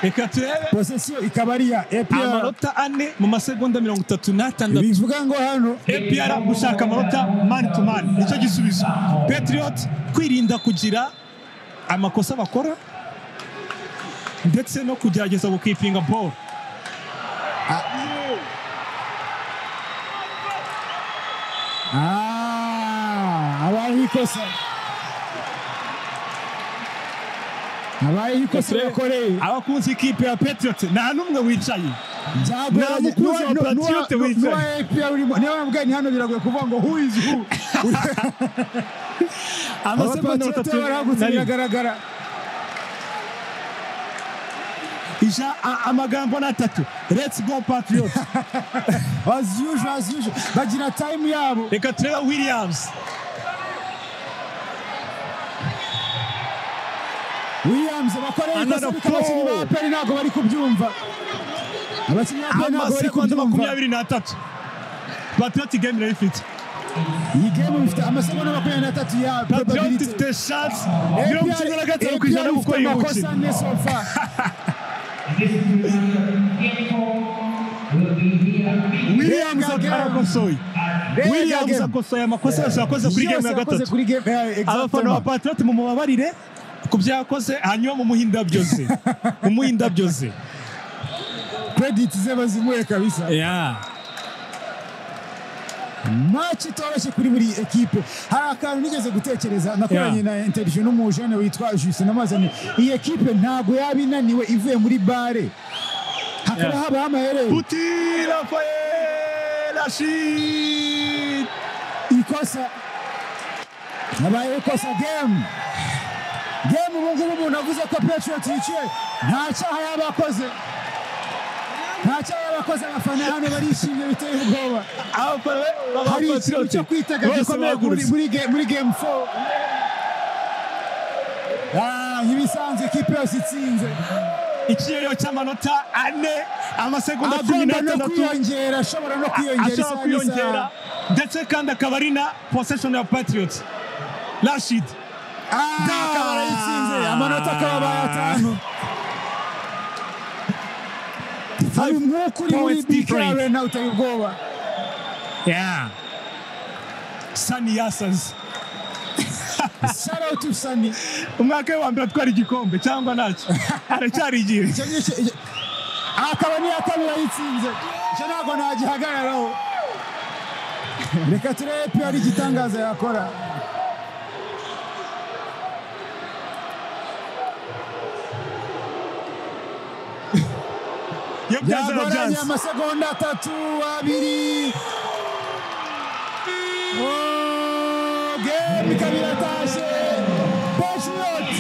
Reka turebe. Possession ikaba ari iya APR. Amanota 4 mu masegonda 36. Bivuga ngo hano APR gushaka amanota man to man nicyo gisubizo. Patriot kwirinda kugira amakosa bakora ndetse no kugerageza gukipinga ball. Habayeho ikosa, habayeho ikosa bakoreye. Abakunzi ikipe ya Patriot nta n'umwe wicaye. Byagoranye. Nta mukunzi wa Patriot wicaye. N'uwa APR urimo, niyo mpamvu ni hano biragoye kuvuga ngo who is who. Amasegonda Abapatriote 31. barahagutse, biragaragara. Ija amagambo ni atatu: let's go Patriot. As usual, as usual, bagira time yabo. Reka turebe Williams. Williams bakoreye ikosa. Another Ariko abakinnyi ba foul. APR ntabwo bari kubyumva, abakinnyi ba APR ntabwo bari Amasegonda kubyumva. 23, Patriot game irayifite. Iyi game ifite amasegonda 23 ya Patriot probability. ifite chance 95% yo gukora APR uyu amakosa mukino. ane so far. Williams Mbega game. arakosoye. Mbega Williams game. akosoye amakosa yose yakoze kuri game Yose ya yakoze gatatu. kuri game, Abafana ba exactement. Patriot mumubabarire ku byo yakoze, hanyuma mumuhe indabyo ze, mumuhe indabyo ze. Credit ze bazimuhe kabisa. Yeah. Match itoroshye kuri buri ekipe. Hari akantu nigeze gutekereza, nakoranye na interview n'umujene witwa Justin Amazani. Iyi ekipe ntabwo yaba inaniwe ivuye muri bare, hakaba habaho amaherere. Buti Rafael Rashid. Ikosa, habayeho ikosa. Game ubu ngubu umuntu avuze ko Patriot yiciye, nta cyaha yaba akoze, nta cyaha yaba akoze. Abafana hano barishimye biteye ubwoba. Abafana ba Hari ikintu Patriot cyo kwitega bose gikomeye bahagurutse. muri game 4. Nk'ibisanzwe ikipe yose itsinze Ikirere cy'amanota 4, amasegonda cumi agomba no n'atandatu kwiyongera, ashobora no kwiyongera ashobora isaha kwiyongera n'isaha. Ndetse kandi akaba ari na possession ya Patriots. Rashid. Akaba arayitsinze, amanota akaba abaye 5. Hari umwuka uri muri points BK different. Arena uteye ubwoba. Yeah. Sani yasaze. Shout out to Sani. Umwaka we wa mbere atwara igikombe cyangwa ntacyo. Aracyari igihe. Icyo ngicyo akaba n'iya kabiri ayitsinze, icyo ntabwo nagihagararaho. Reka turebe APR igitangaza yakora. Iyo byanze Byagoranye, arabyanze. amasegonda 3, 2. Oh, game ikaba iratashye. Patriots.